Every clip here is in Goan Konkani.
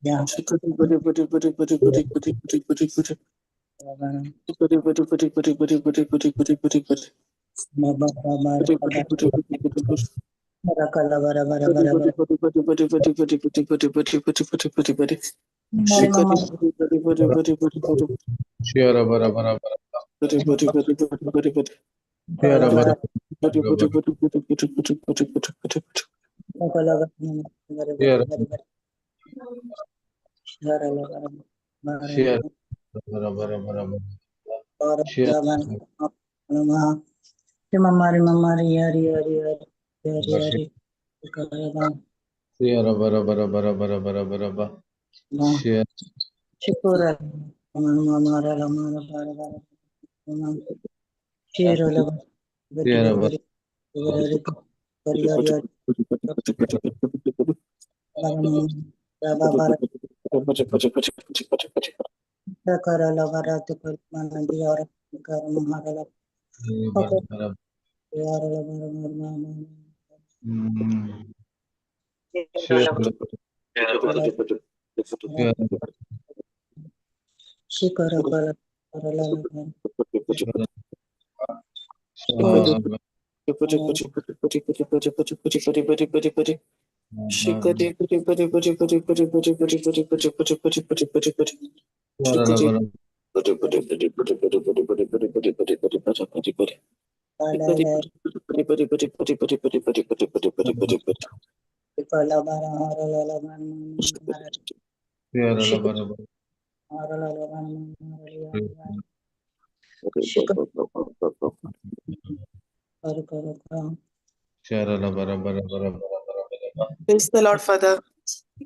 Ya. Share bara bara bara. Share bara bara bara. Share share bara bara bara bara. Share share bara bara bara bara bara bara bara. Share share bara bara bara. Share share Praise the Lord, Father.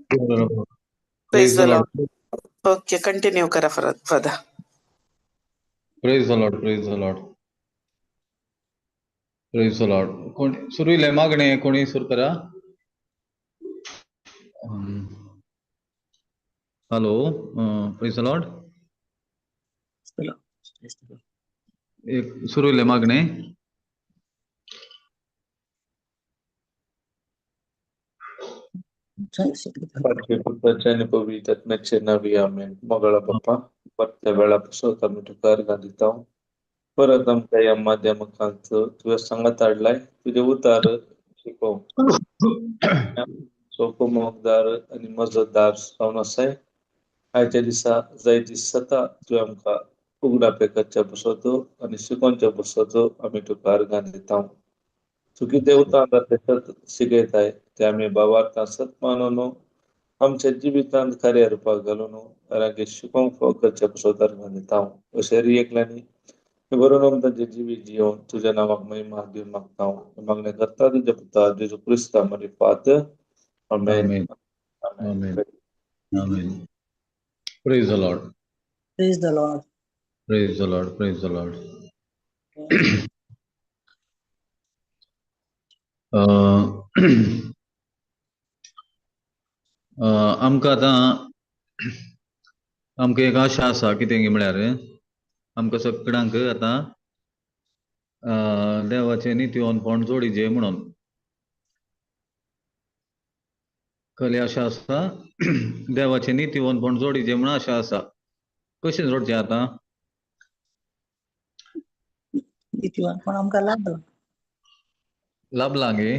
Praise Praise the the Lord. Lord. Okay, continue करा Father. Praise the Lord. Praise the Lord. Praise the Lord. कोणी सुरू इल्लें मागणें कोणी सुरू करा. Hello, praise the Lord. एक सुरू इल्लें मागणें. पुत्राच्या आनी पवित्र आत्म्याचे नांवी आमेन. मोगाळा बाप्पा, परत्या वेळा पासून आमी तुका अर्गां दिता. परत आमकां ह्या माध्यमांत तुवें सांगात हाडलाय तुजें उतार शिकोवंक. सोपो मोगदार आनी मजतदार जावन आसाय. आयच्या दिसा जायती सता तुवें आमकां उगडापे करच्या बसतो आनी शिकोवच्या बसतो आमी तुका अर्गां दिता. तूं कितें उतार तें सत शिकयताय तें आमी भावार्थान सत मानून आमच्या जिवितांत कार्य रुपाक घालून रागे शिकोवंक फावो करच्या बसत अर्गां दिता. अशें एकल्यांनी बरोवन तांचें जिवीत जियोवन तुज्या नांवाक महिमा दिवन मागता. मागणें करता तुज्या पुता जेजू क्रिस्ता मारिफात. आमेन. Amen. Amen. Amen. Praise the Lord. Praise the Lord. Praise the Lord. Praise the Lord. आमकां आतां आमकां एक आशा आसा कितें म्हळ्यार आमकां सगळ्यांक आतां देवाचें नितीवनपण जोडीजे म्हणून कसली आशा आसा? देवाचें नितीवनपण जोडीजे म्हणून आशा आसा. कशें जोडचें आतां? नितीवनपण आमकां लाभलां. लाभलां गे?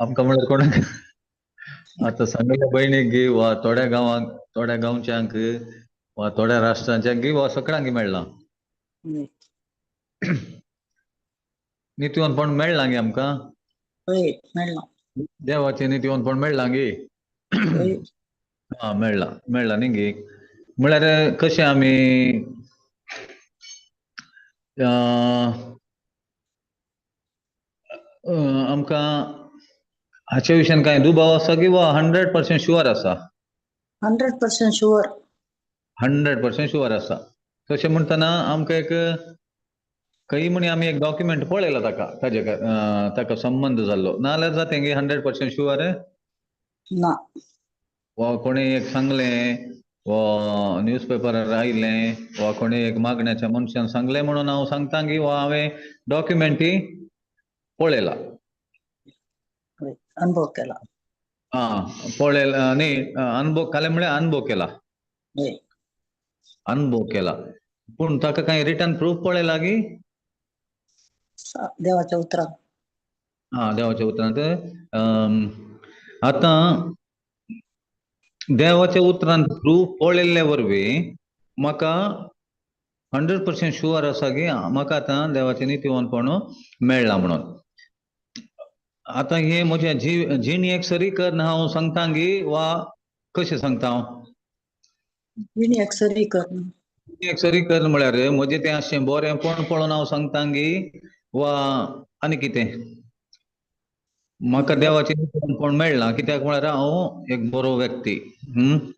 आमकां म्हळ्यार कोणाक आतां सांगल्या भयणीक गी वा थोड्या गांवांक, थोड्या गांवच्यांक वा थोड्या राष्ट्रांच्यांक गी वा सगळ्यांक मेळ्ळां नितीवनपण मेळ्ळां गे आमकां? हय, मेळ्ळां. देवाचें नितीवनपण मेळ्ळां गे? आं, मेळ्ळां मेळ्ळां न्ही गे. म्हळ्यार कशें आमी आमकां हाचे विशयान कांय दुबाव आसा की वा 100% शुअर आसा? 100% शुअर. 100% शुअर आसा. तशें म्हणटना आमकां एक खंय म्हणी आमी एक डॉक्युमेंट पळयला ताका ताजे ताका संबंद जाल्लो नाजाल्यार जातें गे 100% शुअर ना. वा कोणें एक सांगलें वा न्यूज पेपरार आयलें वा कोणें एक मागण्याच्या मनशान सांगलें म्हणून हांव सांगता की वा हांवें डॉक्युमेंटी पळयला. अनुभव केला. हा पळयला न्ही, अनुभव केला म्हळ्यार अनुभव केला. हय. अनुभव केला, पूण ताका कांय रिटर्न प्रूफ पळयला की? देवाच्या उतरान. हा, देवाच्या उतरांत. आतां देवाच्या उतरान प्रूफ पळयल्ले वरवीं म्हाका 100% शुअर आसा की म्हाका आतां देवाचें नितीवंतपण मेळ्ळां म्हणून. आतां हे म्हज्या जिणेक सरी कर हांव सांगता गी वा कशें सांगता हांव? जिणेक सरी कर. जिणेक सरी कर म्हळ्यार म्हजें तें अशें बरेंपण पळोवन हांव सांगता गी वा आनी कितें? म्हाका देवाचें नितीवंतपण मेळ्ळां कित्याक म्हळ्यार हांव एक बरो व्यक्ती,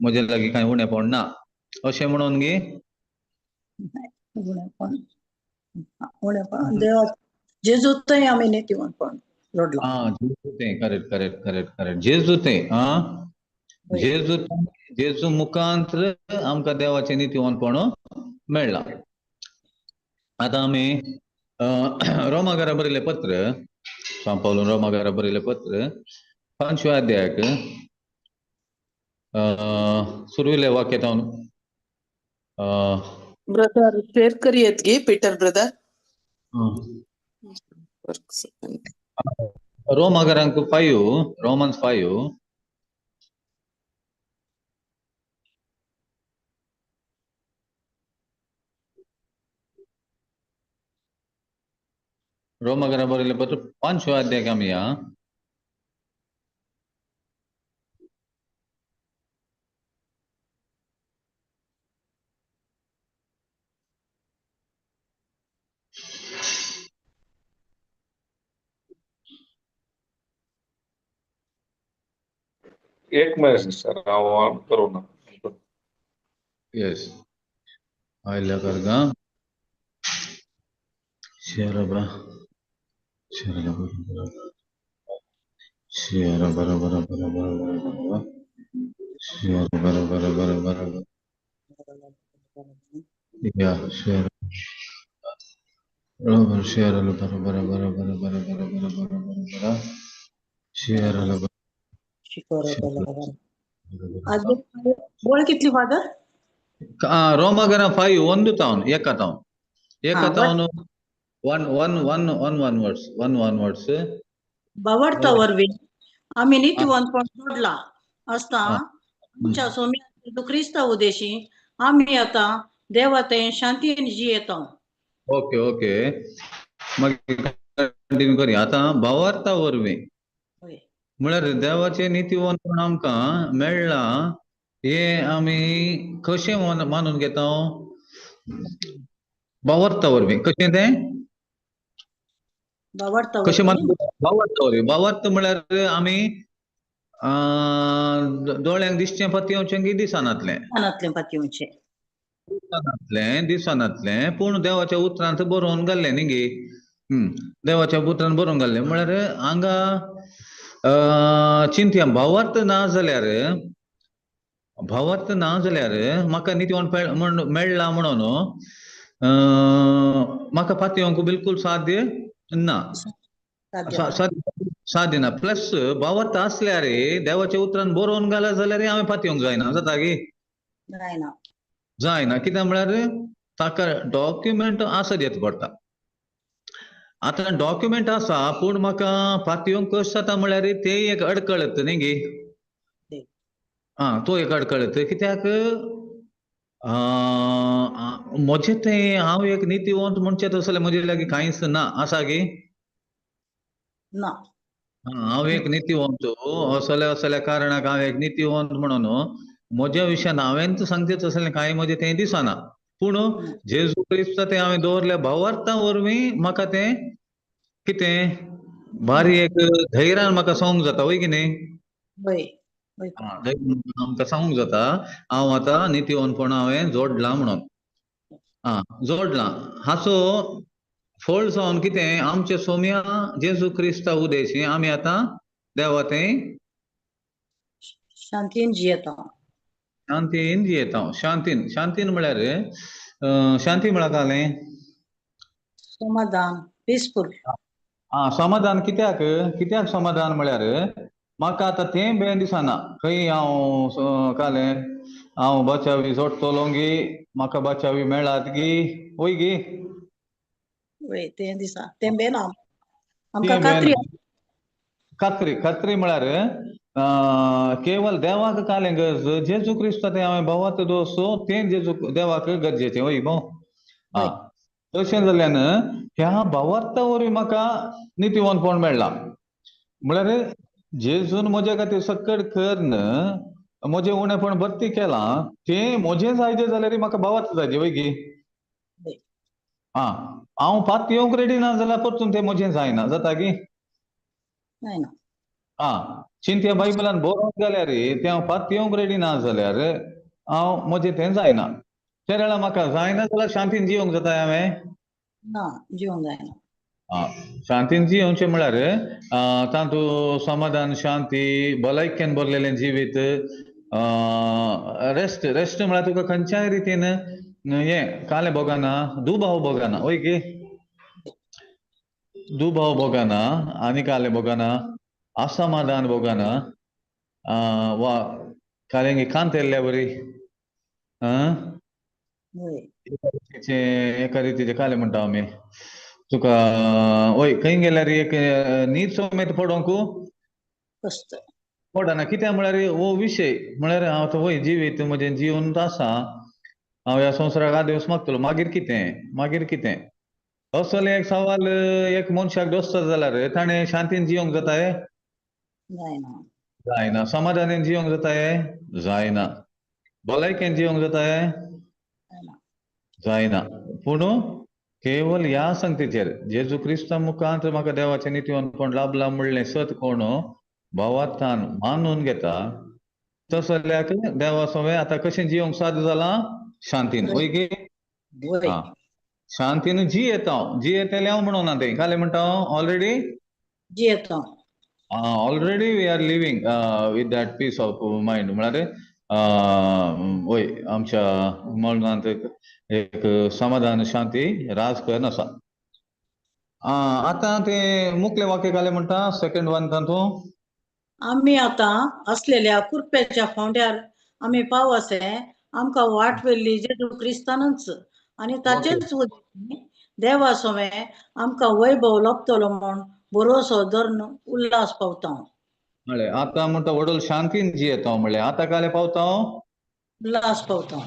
म्हजे लागीं कांय उणेपण ना अशें म्हणून गी? उणेपण, उणेपण देवा जेजू थंय आमी नितीवंतपण जोडलां. आं, जेजू तें, करेक्ट करेक्ट करेक्ट करेक्ट, जेजू तें. आं, जेजू, जेजू मुखांत्र आमकां देवाचें नितीवंतपण मेळ्ळां. आतां आमी रोमाघरा बरयलें पत्र, सांव पावलून रोमाघरा बरयलें पत्र 5व्या अध्यायाक सुरवेले वाक्य तावन. ब्रदर शेअर करूयात गी पीटर ब्रदर. रोमाघरांक 5, रोमन्स 5. रोमाघरा बरयलें पत्र 5व्या अध्यायाक आमी या. एक मिनिट सर, हांव ऑन करूं ना. येस, आयल्या करगा शेरबा शेरबा शेर बरा बरा बरा बरा बरा बरा शेर बरा बरा बरा बरा या शेर बरोबर शेर बरा बरा बरा बरा बरा बरा बरा बरा बरा बरा शेर. वळ कितली फादर? रोमागरा 5 1 तावन एका तावन एका तावन 1 1 1 1 1 वर्स 1 1 वर्स. भावार्था वरवीं आमी नितीवंतपण जोडलां आसता आमच्या सोम्या क्रिस्ता उदेशी आमी आतां देवा थंय शांतीन जियेता. ओके ओके, मागीर कंटिन्यू करूया. आतां भावार्था वरवीं म्हळ्यार देवाचें नितीवंतपण आमकां मेळ्ळां हें आमी कशें मानून घेता? भावार्था वरवीं. कशें तें? कशें मानून? भावार्था वरवीं. भावार्थ म्हळ्यार आमी दोळ्यांक दिसचें पातयेवचें की दिसनातलें? दिसनातलें पातयेवचें. दिसनातलें, दिसनातलें, पूण देवाच्या उतरांत बरोवन घाल्लें न्ही गे. देवाच्या उतरान बरोवन घाल्लें म्हळ्यार हांगा चिंतया, भावार्थ ना जाल्यार, भावार्थ ना जाल्यार म्हाका नितीवंत मेळ्ळा म्हणून म्हाका पातयेवंक बिलकूल साध्य ना, साध्य ना. प्लस भावार्थ आसल्यार देवाच्या उतरान बरोवन घाला जाल्यार हांवें पातयेवंक जायना, जाता गी? जायना, जायना. कित्याक म्हळ्यार ताका डॉक्युमेंट आसा दित पडटा. आतां डॉक्युमेंट आसा पूण म्हाका पातयेवंक कशें जाता म्हळ्यार ते एक अडकळ येता न्ही गे. आं, तो एक अडकळ येता कित्याक म्हजें तें हांव एक नितीवंत म्हणचें तसलें म्हजे लागीं कांयच ना, आसा गी? ना. हांव एक नितीवंत असल्या असल्या कारणाक हांव एक नितीवंत म्हणून म्हज्या विशयान हांवें सांगचें तसलें कांय म्हजें तें दिसना, पूण जेजू क्रिस्त तें हांवें दवरल्या भावार्था वरवीं म्हाका तें कितें भारी एक धैर्यान म्हाका सांगूंक जाता, वय की न्ही? आमकां सांगूंक जाता हांव आतां नितीवंतपण हांवें जोडलां म्हणून. आं, जोडलां. हाचो फळ जावन कितें आमच्या सोम्या जेजू क्रिस्ता उदेशी आमी आतां देवा तें शांतीन जियेता. शांतीन जियेता. शांतीन, शांतीन म्हळ्यार शांती म्हळ्यार कालें समाधान, पीसफुल. आं, समाधान कित्याक? कित्याक समाधान म्हळ्यार म्हाका आतां तें बें दिसना खंय हांव कालें हांव बचावी जोडटलो गी, म्हाका बचावी मेळात गी, वय गी? वय, तें दिसा तें बेना आमकां तें बेन खात्री. खात्री. खात्री म्हळ्यार केवल देवाक कालें गरज, जेजू क्रिस्त तें हांवें भावात दोसो तें जेजू देवाक गरजेचें, वय गो? आं, तशें जाल्यान ह्या भावार्था वरवीं म्हाका नितीवंतपण मेळ्ळां. म्हळ्यार जेजून म्हज्या खातीर सक्कड करून म्हजें उणेपण भरती केलां, तें म्हजें जायजें जाल्यार म्हाका भावार्थ जायजें, वय गी? आं, हांव पात येवंक रेडी ना जाल्यार परतून तें म्हजें जायना, जाता गी? जायना. आं, चिंत्या बायबलान बरोवंक जाल्यार तें हांव पात येवंक रेडी ना जाल्यार हांव म्हजें तें जायना. त्या वेळार म्हाका जायना जाल्यार शांतीन जिवंक जाता हांवें? ना, जिवंक जायना. आं, शांतीन जियोवचें म्हळ्यार तातूंत समाधान, शांती, भलायकेन भरलेलें जिवीत, रेस्ट. रेस्ट म्हळ्यार तुका खंयच्याय रितीन हें कालें भोगना, दुबाव भोगना, वय गी? दुबाव भोगना आनी कालें भोगना, असमाधान भोगना, वा कालें कांत येल्ल्या बरी. वय. एका रितीचें कालें म्हणटा आमी तुका, वय, खंय गेल्यार एक न्हीद समेत पडोवंक कश्ट पडना. कित्याक म्हळ्यार हो विशय म्हळ्यार हांव आतां वय जिवीत म्हजें जिवन आसा, हांव ह्या संवसाराक आदेस मागतलो, मागीर कितें, मागीर कितें, असले एक सवाल एक मनशाक दोसता जाल्यार ताणें शांतीन जिवंक जाता हे? जायना. जायना. समाधानीन जिवंक जाता हे? जायना. भलायकेन जिवंक जाता हे? जायना. जायना. पूण केवल ह्या संगतीचेर जेजू क्रिस्ता मुखांत म्हाका देवाचें नितीवंतपण लाभलां म्हणलें सत कोण भावार्थान मानून घेता, तसल्याक देवा सवें आतां कशें जिवंक साध्य जालां? शांतीन, वय गी? वय. आं, शांतीन जी येता हांव, जी येतलें हांव म्हणूना तें कालें म्हणटा हांव ऑलरेडी जी येता. Already we are living with that peace of mind. म्हळ्यार वय आमच्या मनांत एक समाधान, शांती राज करून आसा. आतां तें मुखलें वाक्य कालें म्हणटा सेकंड वन तातूंत. आमी आतां असलेल्या कुरपेच्या फावंड्यार आमी पाव असे आमकां वाट व्हेल्ली जेजू क्रिस्तानूच आनी ताचेच वतीन देवा सवें आमकां वैभव लभतलो म्हूण भरोसो धरून उल्हास पावता. म्हळें आतां म्हणटा व्हडल शांतीन जियेता म्हणलें, आतां कालें पावता? उल्हास पावता.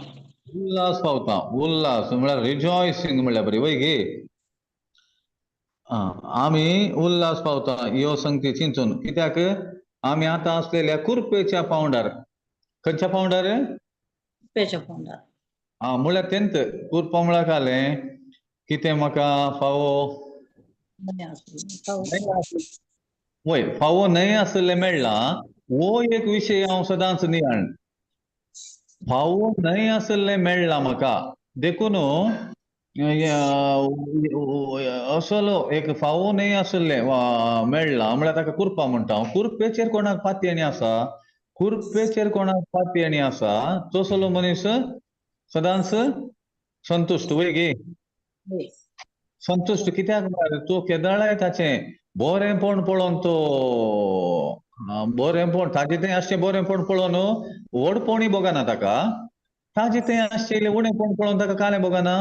उल्हास पावता. उल्हास म्हळ्यार रिजॉयसिंग म्हणल्यार बरी, वय गे? आं, आमी उल्हास पावता ह्यो संगती चिंतून. कित्याक? आमी आतां आसलेल्या कुरपेच्या पावंडार. खंयच्या पावंडार? कुरपेच्या पावंडार. आं, म्हळ्यार तेंत कुरपा म्हळ्यार कालें कितें म्हाका फावो वय, फावो न्हय आसलें मेळ्ळां. हो एक विशय हांव सदांच नियाळ, फावो न्हय आसलें मेळ्ळां म्हाका, देखून असलो एक फावो न्हय आसलें मेळ्ळां म्हळ्यार ताका कुरपा म्हणटा हांव. कुरपेचेर कोणाक पातयेणी आसा, कुरपेचेर कोणाक पातयेणी आसा तसलो मनीस सदांच संतुश्ट, वय गे? संतुश्ट कित्याक म्हळ्यार तो केदळाय ताचें बरेंपण पळोवन, तो बरेंपण ताजें तें आसचें बरेंपण पळोवन व्हडपणूय भोगना ताका, ताजें तें आसचें उणेपण पळोवन ताका कालें भोगना,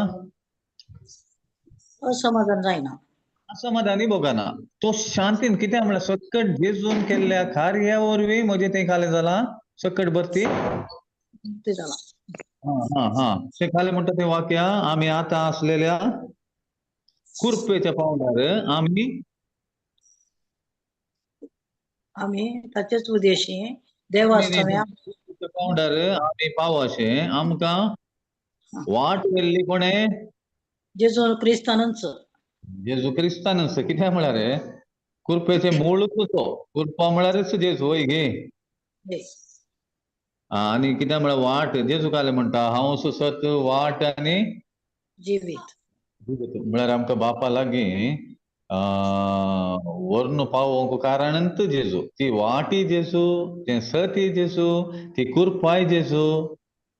असमाधान जायना. असमाधानी भोगना. तो शांतीन कित्याक म्हळ्यार सक्कट जेजून केल्ल्या कार्या वरवीं म्हजें तें कालें जालां सक्कट भरती तें जालां. हां हां हां, तें कालें म्हणटा तें वाक्य आमी आतां आसलेल्या कुरपेच्या पावंडार आमी आमी ताचेच उद्देशी देवा सव्या पावंडार आमी पाव अशें आमकां वाट व्हेल्ली कोणें? जेजू क्रिस्तानूच. जेजू क्रिस्तानूच. कित्याक म्हळ्यार कुरपेचें मूळच तो, कुरपा म्हळ्यारच जेजू, वय गे? आनी कित्याक म्हळ्यार वाट जेजू कालें म्हणटा हांव सत वाट आनी जिवीत. म्हळ्यार आमकां बापा लागीं व्हरून पावोवंक कारणच जेजू. ती वाटी जेजू, तें सती जेजू, ती कुरपाय जेजू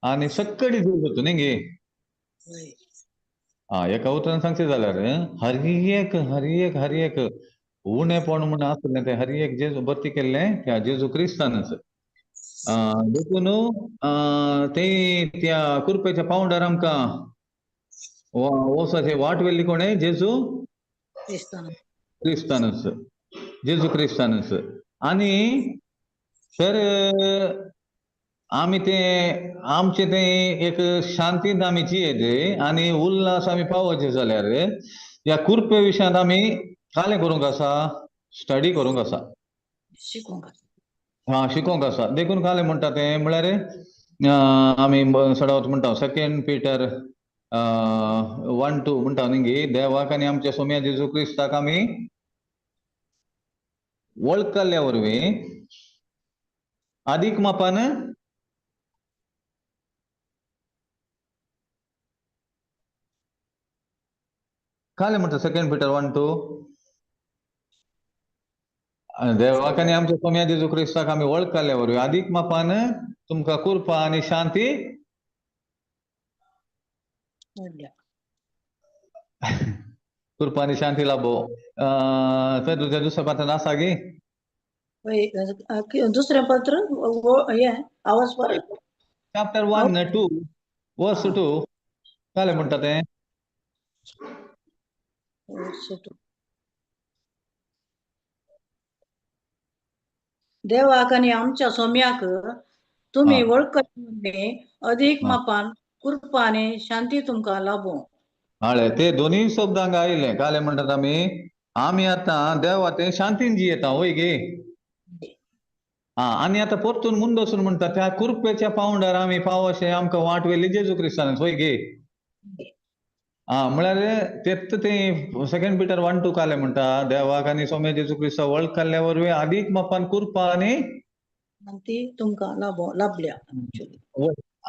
आनी सक्कडी जेजू तूं न्ही गे? आं, एका उतरान सांगचें जाल्यार हर एक हर एक हर एक उणेपण म्हूण आसलें तें हर एक जेजू भरती केल्लें त्या जेजू क्रिस्तानच. देखून ते त्या कुरपेच्या पावंडार आमकां वचपाची वाट व्हेल्ली कोणें? जेजू क्रिस्तानच, जेजू क्रिस्तानच. आनी तर आमी ते आमचे ते एक शांतींत आमी जियेले आनी उल्हास आमी पावोवचे जाल्यार ह्या कुरपे विशयांत आमी कालें करूंक आसा, स्टडी करूंक आसा, शिकोंक आसा. हा, शिकोंक आसा. देखून कालें म्हणटा तें म्हळ्यार आमी सडावत म्हणटा सेकेंड पिटर 1-2 म्हणटा न्ही गे, देवाक आनी आमच्या सोम्या जेजू क्रिस्ताक आमी वळखल्ल्या वरवीं आदीक मापान कालें म्हणटा सेकेंड पिटर 1-2, देवाक आनी आमच्या सोम्या जेजू क्रिस्ताक आमी वळखल्ल्या वरवीं आदीक मापान तुमकां कृपा आनी शांती कृपा आनी शांती लाभो. तर तुझ्या दुसऱ्या पात्रान आसा गे? दुसरें पत्र हें आवाज परत चॅप्टर 1-2 वर्स 2 कालें म्हणटा तें? देवाक आनी आमच्या सोम्याक तुमी वळखले अदीक मापान कृपा आनी शांती तुमकां लाभो. हळे ते दोनूय शब्द हांगा आयले. कालें म्हणटात आमी आमी आतां देवा ते शांतीन जियेता वय गे. आं, आनी आतां परतून मुंद वचून म्हणटा त्या कुरपेच्या पावंडार आमी पाव अशें आमकां वाट व्हेली जेजू क्रिस्तान वय गे. आं, म्हळ्यार तेत तें सेकेंड पिटर 1-2 कालें म्हणटा देवाक आनी सोम्या जेजू क्रिस्ता वळखल्ल्या वरवीं आदीक मापान कृपा आनी शांती तुमकां लाभो लाभल्या.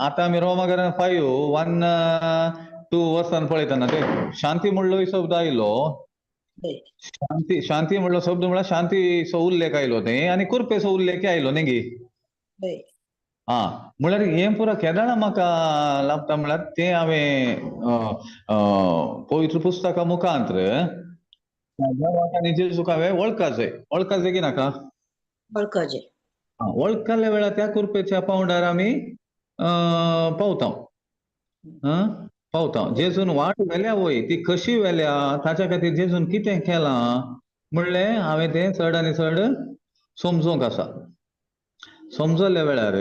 आतां आमी रोमाकरान 5-1-2 वर्सान पळयतना ते शांती म्हणलो शब्द आयलो. शांती शांती म्हणलो शब्द म्हळ्यार शांतीचो उल्लेख आयलो ते आनी कुरपेचो उल्लेख आयलो न्ही गे. आं, म्हळ्यार हें पुरो केदळा म्हाका लाभता म्हळ्यार तें हांवें पवित्र पुस्तका मुखांत्र देवाक आनी जेजूक हांवें वळखाचें. वळखाचें की नाका? वळखाचें. आं, वळखल्ल्या वेळार त्या कुरपेच्या पावंडार आमी पावता. पावता. जेजून वाट व्हेल्या वय ती कशी व्हेल्या ताच्या खातीर जेजून कितें केलां म्हणलें हांवें तें चड आनी चड समजूंक आसा. समजल्ल्या वेळार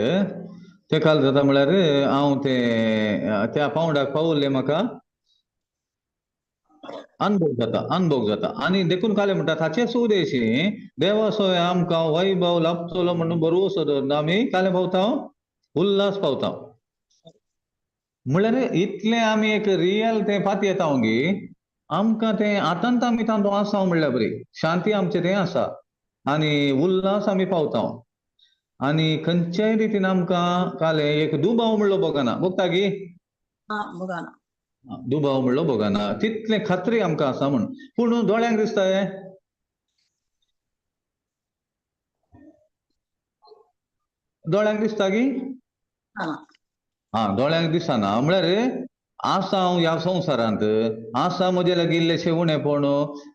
तें काल जाता म्हळ्यार हांव तें त्या पावंडाक पावल्लें म्हाका अनुभव जाता, अनुभव जाता. आनी देखून कालें म्हणटा ताचेच उद्देशी देवाचो आमकां वैभव लाभतलो म्हणून बरोसो दवरून आमी कालें पावता, उल्हास पावता. म्हणल्यार इतलें आमी एक रियल तें पातयेता गे आमकां तें आतांत आमी तांतूं आसा म्हणल्यार बरी शांती आमचें तें आसा आनी उल्हास आमी पावता. आनी खंयच्याय रितीन आमकां कालें एक दुबाव म्हणलो भोगना, भोगता गी? भोगना. दुबाव म्हणलो भोगना, तितलें खात्री आमकां आसा म्हूण. पूण दोळ्यांक दिसता हें? दोळ्यांक दिसता गी? आं, दोळ्यांक दिसना. म्हळ्यार आसा हांव ह्या संवसारांत आसा म्हजे लागीं इल्लेशें उणेपण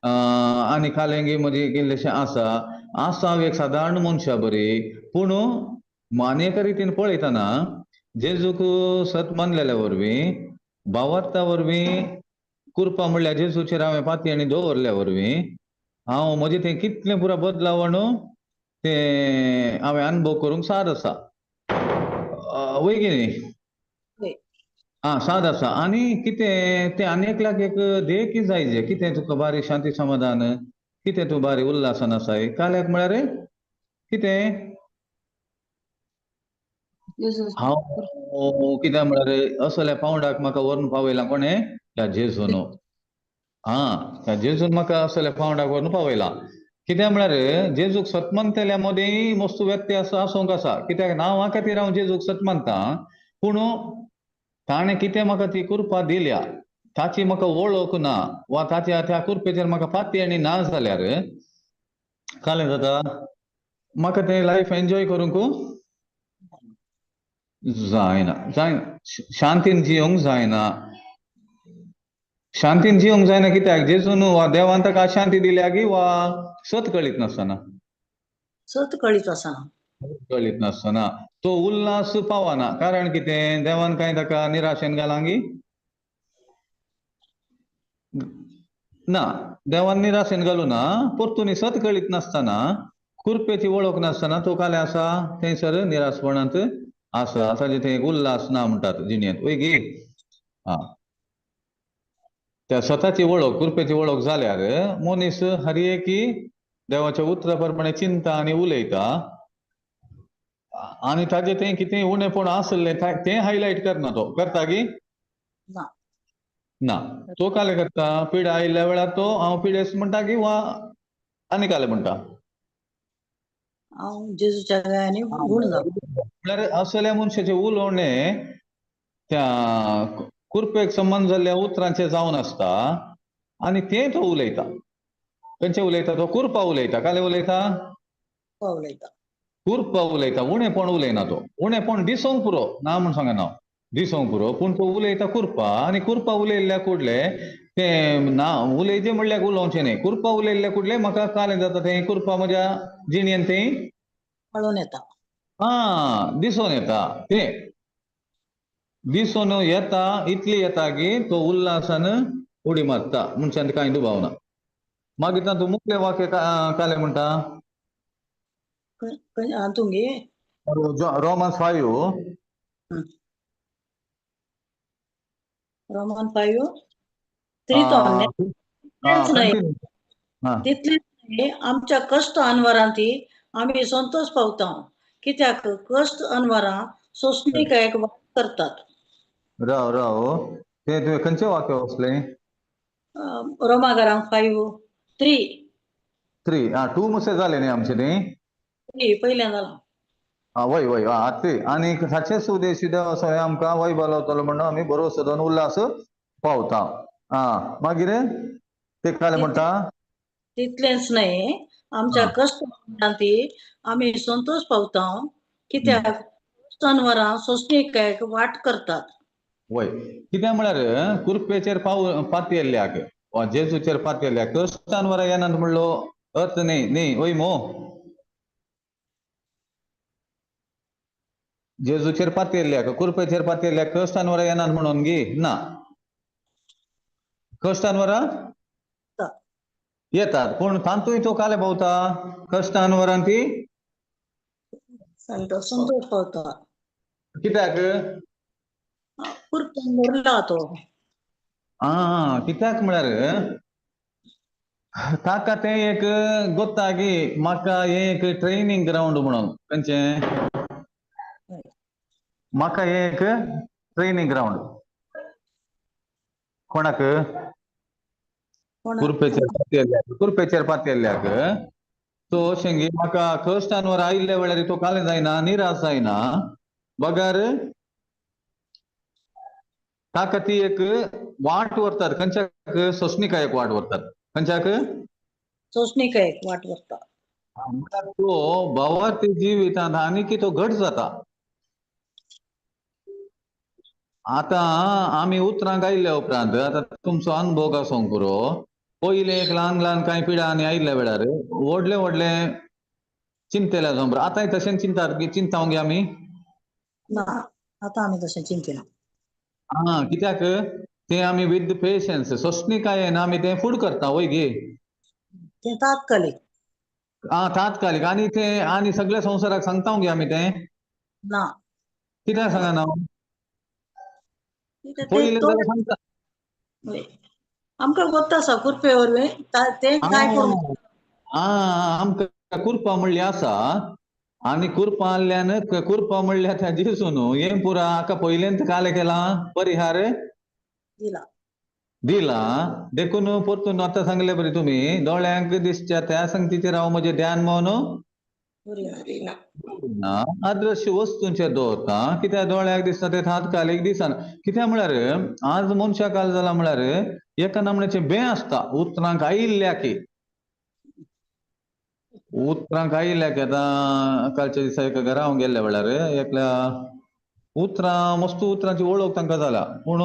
आनी कालेंगी म्हजें इल्लेशें आसा, आसा हांव एक सादारण मनशा बरी. पूण आनी एका रितीन पळयतना जेजूक सत मानलेल्या वरवीं भावार्था वरवीं कुरपा म्हणल्यार जेजूचेर हांवें पातयेणी दवरल्या वरवीं हांव म्हजें तें कितलें पुरो बदलावण तें हांवें अनुभव करूंक साद आसा. वय की न्ही? आं, साद आसा. आनी कितें तें आनी एकल्याक एक देख जाय जे कितें तुका बारी शांती समाधान, कितें तूं बारी उल्हासान आसाय काल्याक म्हळ्यार कितें हांव कितें म्हळ्यार असल्या पावंडाक म्हाका व्हरून पावयलां कोणें? त्या जेजून. आं, त्या जेजून म्हाका असल्या पावंडाक व्हरून पावयलां. कितें म्हळ्यार जेजूक सत मानतल्या मदीं मस्त व्यत्यास आसूंक आसा. कित्याक नांवा खातीर हांव जेजूक सत मानता, पूण ताणें कितें म्हाका ती कृपा दिल्या ताची म्हाका वळख ना वा ताच्या त्या कृपेचेर म्हाका पातयेणी ना जाल्यार कालें जाता म्हाका तें लायफ एन्जॉय करूंक जायना, जायना. शांतीन जियोंक जायना, शांतीन जियोंक जायना. कित्याक जेजून वा देवान ताका अशांती दिल्या की वा सत कळीत नासतना. सत कळीत आसना. कळीत नासतना तो उल्हास पावना. कारण कितें? देवान कांय ताका निराशेन घालांगी ना, देवान निराशेन घालू ना. परतून सत कळीत नासतना, कुरपेची वळख नासतना तो काले आसा थंयसर निराशपणांत आसा. ताजे थंय एक उल्हास ना म्हणटात जिणेंत. वय गी? आं, त्या स्वताची वळख, कुरपेची वळख जाल्यार मनीस हर एकी देवाच्या उतरा प्रमाणे चिंता आनी उलयता आनी ताजे तें कितें उणेपण आसलें तें हायलायट करना. तो करता की ना. ना. तो काले करता, पिडा आयिल्ल्या वेळार तो हांव पिडेस्त म्हणटा की वा आनी काले म्हणटा हांव जेजूच्या गायांनी गूण जालो. म्हळ्यार असल्या मनशाचें उलोवणें त्या कुरपेक संबंद जाल्ल्या उतरांचें जावन आसता आनी तें तो उलयता. खंयचें उलयता तो? कुरपा उलयता. काले उलयता? उलयता. कुरपा उलयता. उणेपण उलयना तो. उणेपण दिसोंक पुरो ना म्हूण सांगना हांव, दिसोंक पुरो, पूण तो उलयता कुरपा. आनी कुरपा उलयल्ल्या कुडले तें ना उलयचें म्हणल्यार उलोवचें न्ही. कुरपा उलयल्ल्या कुडले म्हाका कालें जाता तें कुरपा म्हज्या जिणेन तें कळून येता. आं, दिसोन येता. तें दिसून येता इतली येता की तो उल्हासान उडी मारता मनशान कांय दुबाव ना. मागीर तातूंत मुखलें वाक्य कालें म्हणटा तुमगे रोमन्स 5. रोमन 5:3 तो न्हय. तितलेंच न्हय, आमच्या कश्ट अनवरांती आमी संतोष पावता. कित्याक कश्ट अनवरां सोंसणीकायेक वाट करतात. राव राव, तें तुवें खंयचें वाक्य वाचलें? रोमागरांक 5:3. 3. आं, 2 मुसे जालें न्ही आमचें तें? 3 पयलें जालां. आं, वय वय. आं, 3. आनी ताचेच उद्देश देवा सगळें आमकां वय बलवतलो म्हणून आमी बरो सदन उल्हास पावता. आं, मागीर ते कालें म्हणटा तितलेंच न्हय, आमच्या कश्ट अनवरांती आमी संतोष पावता. कित्याक कश्ट अनवरां सोंसणीकायेक वाट करतात. वय, कित्याक म्हळ्यार कुरपेचेर पाव पातयेल्ल्याक वा जेजूचेर पातयेल्ल्याक कश्ट अनवरां येनात म्हणलो अर्थ न्ही. न्ही वय मो? जेजूचेर पातयेल्ल्याक, कुरपेचेर पातयेल्ल्याक कश्ट अनवरां येनात म्हणून गी ना. कश्ट अनवरां येतात, पूण तातूंय तो काले पावता कश्ट अनवरां ती संतोष पावता. कित्याक? कुरपेन भरला तो. आं, कित्याक म्हळ्यार ताका तें एक गोत्ता की म्हाका हें एक ट्रेनींग ग्रावंड म्हणून. खंयचें? म्हाका हें एक ट्रेनींग ग्रावंड. कोणाक? कुरपेचेर पातयेल्ल्याक. कुरपेचेर पातयेल्ल्याक तो अशें की म्हाका कश्टांवर आयिल्ल्या वेळार तो कालें जायना, निराश जायना, बगर ताका ती एक वाट व्हरतात. खंयच्याक? सोंसणीकायेक वाट व्हरतात. खंयच्याक? सोंसणीकायेक वाट व्हरता. म्हणल्यार तो भावार्थी जिवितांत आनी तो घट जाता. आतां आमी उतरांक आयिल्ल्या उपरांत आतां तुमचो अनुभव आसूंक पुरो. पयलें एक ल्हान ल्हान कांय पिडा आनी आयिल्ल्या वेळार व्हडले व्हडले चिंतले जावं बरें. आतांय तशें चिंतात चिंतावंक गे आमी? ना, आतां आमी तशें चिंतिना. आं, कित्याक तें आमी विथ पेशन्स सोंसणीकायेन आमी तें फूड करता. वय गे? तें तात्कालीक. आं, तात्कालीक. आनी तें आनी सगळ्या संवसाराक सांगता गे आमी तें? ना. कित्याक सांगना? पयलें जाल्यार सांगता. आमकां गोत्ता आसा कुरपे वरवीं तें काय करूं. आं, आमकां कुरपा म्हणली आसा आनी कुरपा आहल्यान कुरपा म्हणल्यार त्या जेजू न्हू हें पुरा हाका पयलेंच कालें केलां परिहार दिला दिला. देखून परतून आतां सांगले बरें तुमी दोळ्यांक दिसच्या त्या संगतीचेर हांव म्हजें ध्यान मौन ना अदृश्य वस्तूंचेर दवरता. कित्याक दोळ्याक दिसता तें तात्कालीक दिसना. कित्याक म्हळ्यार आज मनशा काल जाला म्हळ्यार एका नमण्याचें बें आसता उतरांक आयिल्ल्या की उतरांक आयिल्ल्या की. आतां कालच्या दिसा एका घरा हांव गेल्ल्या वेळार एकल्या उतरां मस्त उतरांची वळख तांकां जाला, पूण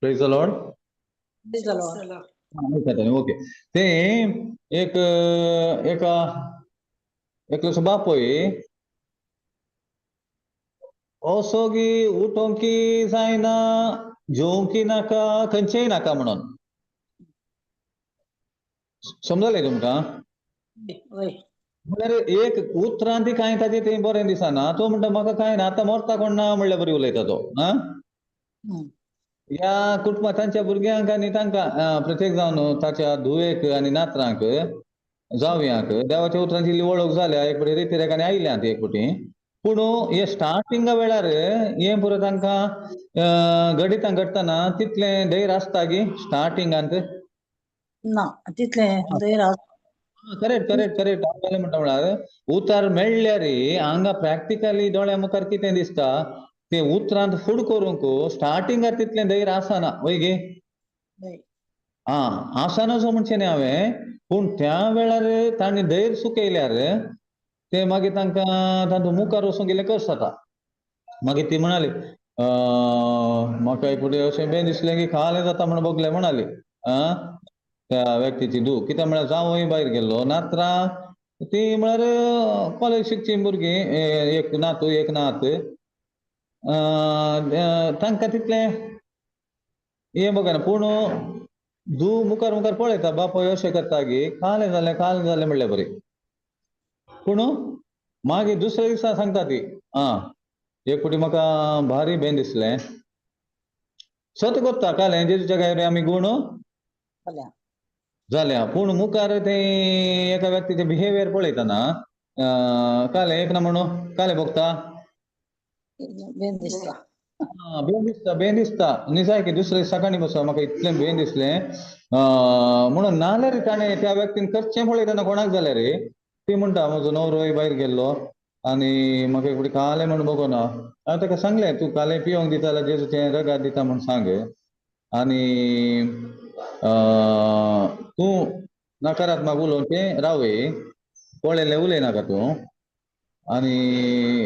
प्रेज the Lord. Praise the Lord. Okay. ते एक एका एकलोसो बापूय असो की उठोंक जायना, जेवंकी नाका, खंयचेय नाका म्हणून. समजलें तुमकां? वय. म्हळ्यार एक उतरान ती कांय ताचें तें बरें दिसना. तो म्हणटा म्हाका कांय ना, आतां मरता कोण ना म्हणल्या बरी उलयता तो. आं, ह्या कुटुंबा तांच्या भुरग्यांक आनी तांकां प्रत्येक जावन ताच्या धुवेक आनी नातरांक जावयांक देवाच्या उतरांची इल्ली वळख जाल्या, एक फावटी रिती आयल्या ती एक फावटी. पूण हे स्टार्टिंगा वेळार हें पुरो तांकां घडितां घडटना तितलें धैर्य आसता की स्टार्टिंगांत ना तितलें धैर्य आसता. Correct correct correct. हांव म्हणटा म्हळ्यार उतार मेळ्ळ्यार हांगा प्रॅक्टिकली दोळ्या मुखार कितें दिसता ते उतरांत फूड करूंक स्टार्टिंगार तितलें धैर्य आसना, वय गे? आं, आसना सो म्हणचें न्ही हांवें, पूण त्या वेळार तांणी धैर्य सुकयल्यार ते मागीर तांकां तांतूं मुखार वचूंक गेलें कस जाता. मागीर ती म्हणाली म्हाका एक फावटी अशें बेन दिसलें की खालें जाता म्हण बगलें म्हणाली. आं, त्या व्यक्तीची धूव कित्याक म्हळ्यार जावंय भायर गेल्लो, नातरां ती म्हळ्यार कॉलेज शिकची भुरगीं, एक नातू एक नात, तांकां तितलें हें बघना. पूण धूव मुखार मुखार पळयता बापूय अशें करता की खालें जालें खालें जालें म्हणल्यार बरें. पूण मागीर दुसऱ्या दिसा सांगता ती, आं एक फावटी म्हाका भारी बेन दिसलें, सत करता कालें जेजूच्या गायरे आमी गूण जाल्या. पूण मुखार ते एका व्यक्तीचें बिहेवियर पळयतना कालें एक ना म्हणून कालें भोगता बेन दिसता. बेन दिसता, बेन दिसता निजाय की दुसरे सकाळी बसो म्हाका इतलें बेन दिसलें म्हणून. नाल्यार ताणें त्या व्यक्तीन करचें पळयतना कोणाक जाल्यार रे ती म्हणटा म्हजो नवरोय भायर गेल्लो आनी म्हाका एक फावटी कालें म्हण बगोना. हांवें ताका सांगलें तूं कालें पिवंक दिता जाल्यार जेजूचें रगात दिता म्हूण सांग आनी तूं नकारात्मक उलोवचें रावय, पळयलें उलयनाका तूं. आनी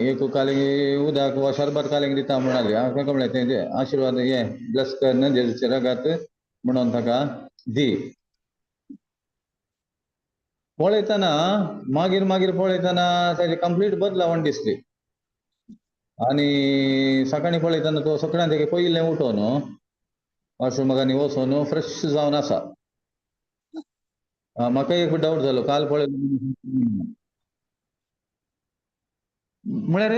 एक कालें उदक वा शरबत कालेंक दिता म्हणाली. हांवें ताका म्हणलें तें आशिर्वाद हें ब्लॅस कर न्हय जेजूचें रगात म्हणून ताका दी. पळयतना मागीर मागीर पळयतना ताची कंप्लीट बदलावण दिसली. आनी सकाळीं पळयतना तो सगळ्यान तेगे पयलें उठोवन वॉशरूमाक वचोन फ्रेश जावन आसा. म्हाका एक डावट जालो काल पळय म्हळ्यार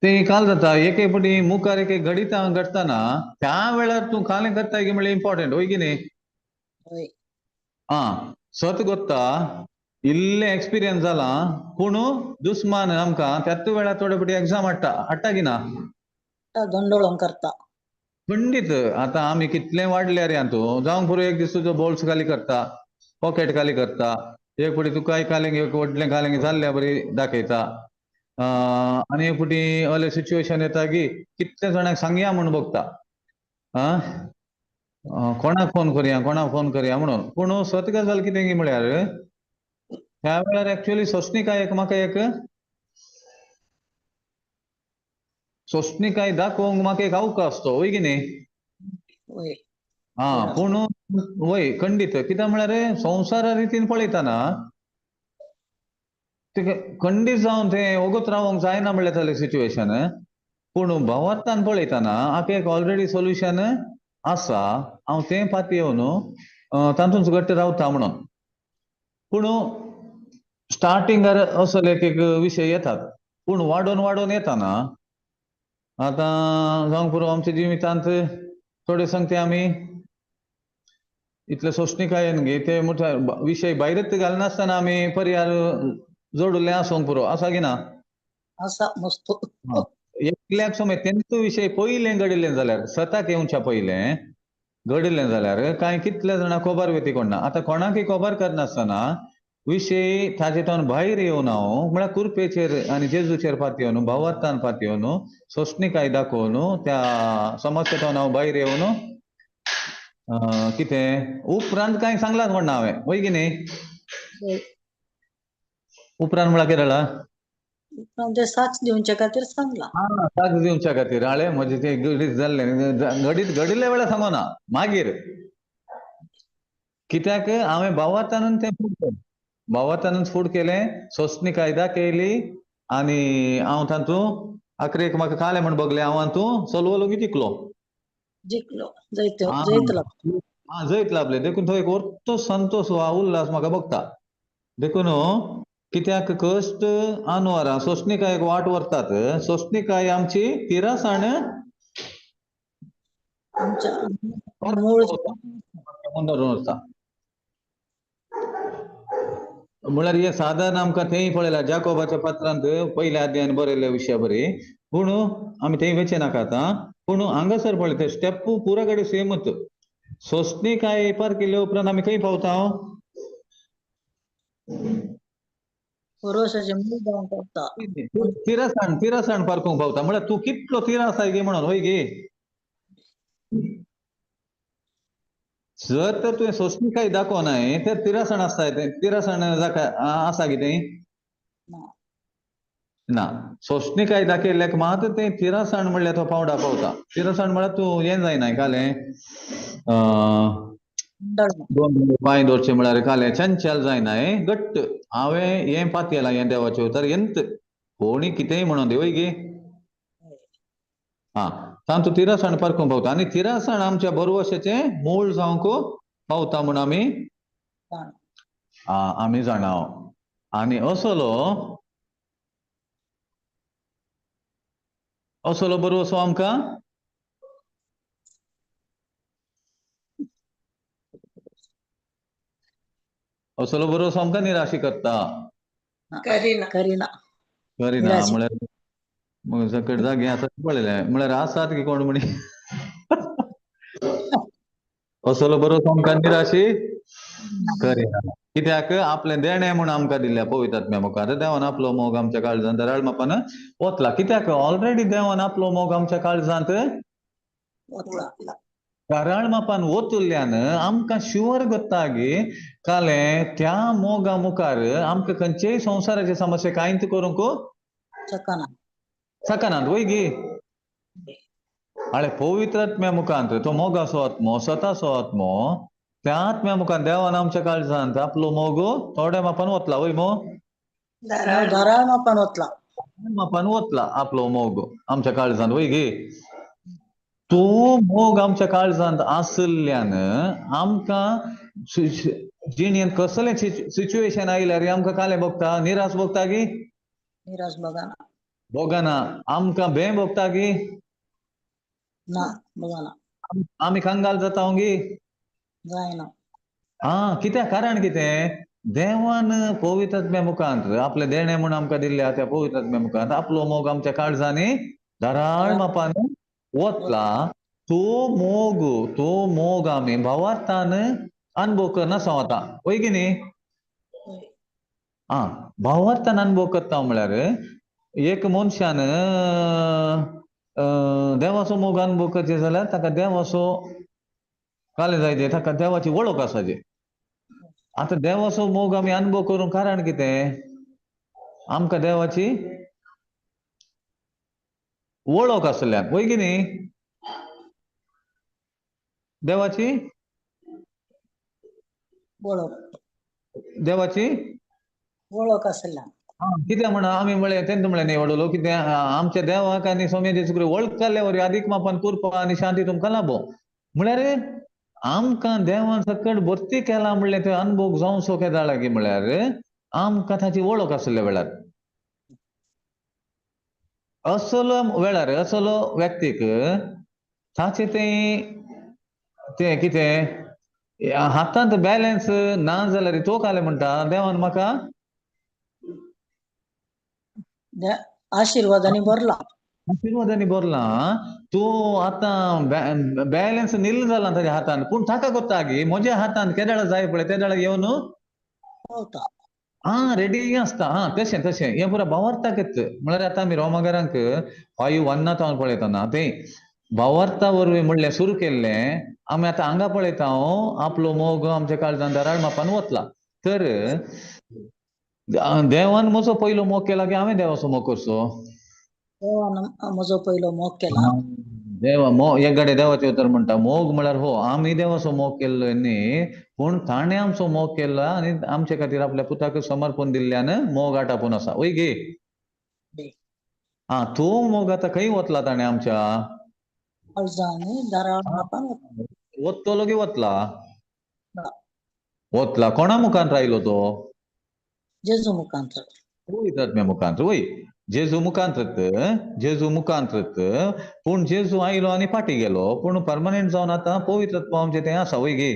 ते काल जाता एक एक फावटी मुखार एक घडितां घडटना त्या वेळार तूं कालें करता की म्हणल्यार इम्पॉर्टंट, वय की न्ही? आं, सत गोत्ता इल्लें एक्सपिरियन्स जाला, पूण दुस्मान आमकां त्याच वेळार थोडे फावटी एग्जाम हाडटा, हाडटा की ना? दंडोळोन करता खंडीत. आतां आमी कितलें वाडल्यार हातूं जावंक पुरो एक दीस तुजो बोल्स खाली करता, पॉकेट खाली करता, एक फावटी तुका कालेंग एक व्हडलें कालेंग जाल्ल्या बरी दाखयता. आनी एक फावटी असलें सिच्युएशन येता की कितले जाणांक सांगया म्हूण बगता, आं कोणाक फोन करया कोणाक फोन करया म्हणून. पूण सत गजाल कितें की म्हळ्यार ह्या वेळार एक्चुअली सोंसणीकाय एक म्हाका एक सोंसणीकाय दाखोवंक म्हाका एक अवकाश तो, वय की न्ही? आं, पूण वय खंडीत कित्याक म्हळ्यार संवसारा रितीन पळयतना ते खंडीत जावन तें वगत रावंक जायना म्हणल्यार जालें सिच्युएशन. पूण भावार्थान पळयतना हाका एक ऑलरेडी सोल्युशन आसा, हांव तें पातयेवन तातूंत घट्ट रावता म्हणून. पूण स्टार्टिंगार असले एक एक विशय येतात, पूण वाडोवन वाडोवन येताना आतां जावंक पुरो आमच्या जिवितांत थोडे सांगते आमी इतले सोंसणीकायेन गे ते मुखार विशय भायरच घालनासतना आमी पर्याय जोडिल्ले आसूंक पुरो, आसा की ना? आसा मस्त. एकल्याक समय तेंचो विशय पयलें घडिल्लें जाल्यार सताक येवच्या पयलें घडिल्लें जाल्यार कांय कितले जाणां खबर वेती कोण ना. आतां कोणाकय खबर करनासतना विशय ताजे भायर येवन हांव म्हळ्यार कुरपेचेर आनी जेजूचेर पातयेवन भावार्थान पातयेवन सोंसणीकाय दाखोवन त्या समस्येंतल्यान हांव भायर येवन कितें उपरांत कांय सांगलां कोण ना हांवें, वय की न्ही? उपरांत म्हळ्यार कितें जालां? उपरांत ते साक्ष दिवचे खातीर सांगला. हा, साक्ष दिवच्या खातीर. हाळे म्हजें तें घडीत जाल्लें, घडीत घडिल्ल्या वेळार सांगोना मागीर, कित्याक हांवें भावार्थानून तें फूड केलें, भावार्थानूच फूड केलें, सोंसणीकाय दाखयली आनी हांव तातूंत आखरेक म्हाका कालें म्हण बगलें, हांव हातूंत सोलवलो जिखलो, जिखलो, जैत जैत लाभलो. हा, जैत लाभलें. देखून तो एक वर्तो संतोश वा उल्हास म्हाका भोगता. देखून कित्याक कश्ट आनवारां सोंसणीकायेक वाट व्हरतात. सोंसणीकाय आमची तिरासाण मूळ वता. म्हळ्यार हे सादारण आमकां थंय पळयला जाकोबाच्या पत्रांत पयल्या अध्यायान बरयल्ल्या विशया बरी, पूण आमी थंय वचचे नाका आतां. पूण हांगासर पळय ते स्टेप पुरा कडेन सेमूच. सोंसणीकाय पार केल्या उपरांत आमी खंय पावता? तिरासाण, तिरासाण पारकूंक पावता. म्हळ्यार तूं कितलो तिरास गे म्हणून वय गे. जर तर तुवें सोंसणीकाय दाखोवनाय तर तिरासाण आसता, तिरासाण आसा कितें ना. सोंसणीकाय दाखयल्ल्याक मात तें तिरासाण म्हणल्यार तो पावडा पावता. तिरासाण म्हळ्यार तूं हें जायना कालें दोन पांय दवरचें म्हळ्यार कालें चंचल जायना, घट्ट हांवें हें पातयेलां हें देवाचें उतर एंत कोणी कितेंय म्हणून दी वय गे. हा, तातूंत तिरासाण पारकूंक पावता आनी तिरासाण आमच्या बरवशाचें मूळ जावंक पावता म्हूण आमी आमी जाणा. आनी असलो असलो बरवसो आमकां असलो बरवसो आमकां निराशी करता. करिना करिना करिना म्हळ्यार सकट जागे आसा पळयलें म्हळ्यार आसात की कोण म्हणी असलो बरोसो आमकां निराशी करिना. कित्याक आपलें देणें म्हूण आमकां दिल्ल्या पवित्र आत्म्या मुखार देवान आपलो मोग आमच्या काळजांत दराळ मापान वतला. कित्याक ऑलरेडी देवान आपलो मोग आमच्या काळजांत दराळ मापान वतुल्ल्यान आमकां शुवर जाता गी कालें त्या मोगा मुखार आमकां खंयचेय संवसाराचे समस्या कांयच करूंक शकना, शकनात वय गी. आळे पवित्र आत्म्या मुखांत तो मोगाचो आत्मो, स्वताचो आत्मो, त्या आत्म्या मुखान देवान आमच्या काळजांत आपलो मोग थोड्या मापान वतला वय मो, धाराळ मापान वतला, मापान वतला आपलो मोग आमच्या काळजांत वय गी. तो मोग आमच्या काळजांत आशिल्ल्यान आमकां जिणेंत कसलें सिच्युएशन आयल्यार आमकां कालें भोगता, निराश भोगता गी, निराश भोगना, भोगना. आमकां भंय भोगता गी ना, भोगना. आमी कंगाल जाता गी जायना. हा, कित्याक? कारण कितें? देवान पवित्र आत्म्या मुखांत आपलें देणें म्हूण आमकां दिल्लें त्या पवित्र आत्म्या मुखांत आपलो मोग आमच्या काळजांनी धाराळ मापान वतला. तो मोग, तो मोग आमी भावार्थान अनुभव करना आतां वय की न्ही. आं, भावार्थान अनुभव करता म्हळ्यार एक मनशान देवाचो मोग अनुभव करचे जाल्यार ताका देवाचो कालें जाय, ताका देवाची वळख आसाची. आतां देवाचो मोग आमी अनुभव करूंक कारण कितें? आमकां देवाची वळख आसल्यान वय की न्ही. देवाची वळख, देवाची वळख आसल्यान कित्याक म्हणा आमी म्हळें तेन्ना म्हळें न्ही वडलो कितें आमच्या देवाक आनी स्वामी जेजू क्रिस्त वळखल्ले वरी अदीक मापान कृपा आनी शांती तुमकां लाभो. म्हळ्यार आमकां देवान सकट भरती केला म्हणलें ते अनुभव जावचो केदाळ लागीं म्हळ्यार आमकां ताची वळख आसल्या वेळार, असलो वेळार असलो व्यक्तीक ताचें तें तें कितें हातांत बॅलन्स ना जाल्यार तो कालें म्हणटा देवान म्हाका आशिर्वादांनी भरला, आशिर्वादांनी भरला. तूं आतां बॅलन्स नील जाला ताच्या हातान, पूण ताका कोत्ता गी म्हज्या हातान केदाळ जाय पळय तेदाळ येवन पावता. आं, रेडी आसता. आं, तशें तशें हें पुरा भावार्थाकच. म्हळ्यार आतां आमी रोमागारांक 5:1 तावन पळयतना तें भावार्था वरवीं म्हणलें सुरू केल्लें आमी आतां हांगा पळयता आपलो मोग आमच्या काळजान दराळ मापान वतला. तर देवान म्हजो पयलो मोग केला की हांवें देवाचो मोग करचो? देवान म्हजो पयलो मोग केला. देवा मोग एक गाडे देवाचें उतर म्हणटा मोग म्हळ्यार हो आमी देवाचो मोग केल्लो न्ही, पूण ताणें आमचो मोग केला आनी आमचे खातीर आपल्या पुताक समर्पण दिल्ल्यान मोग आटापून आसा. वय गे? आं, तूं मोग आतां खंय वतला ताणें आमच्या? वतलो की वतला? वतला. कोणा मुखांत रायलो तो? जेजू मुखांत. पवित्र मुखांत. वय, जेजू मुखांत, जेजू मुखांत. पूण जेजू आयलो आनी फाटी गेलो, पूण परमनंट जावन आतां पवित्र आमचें तें आसा. वय गे?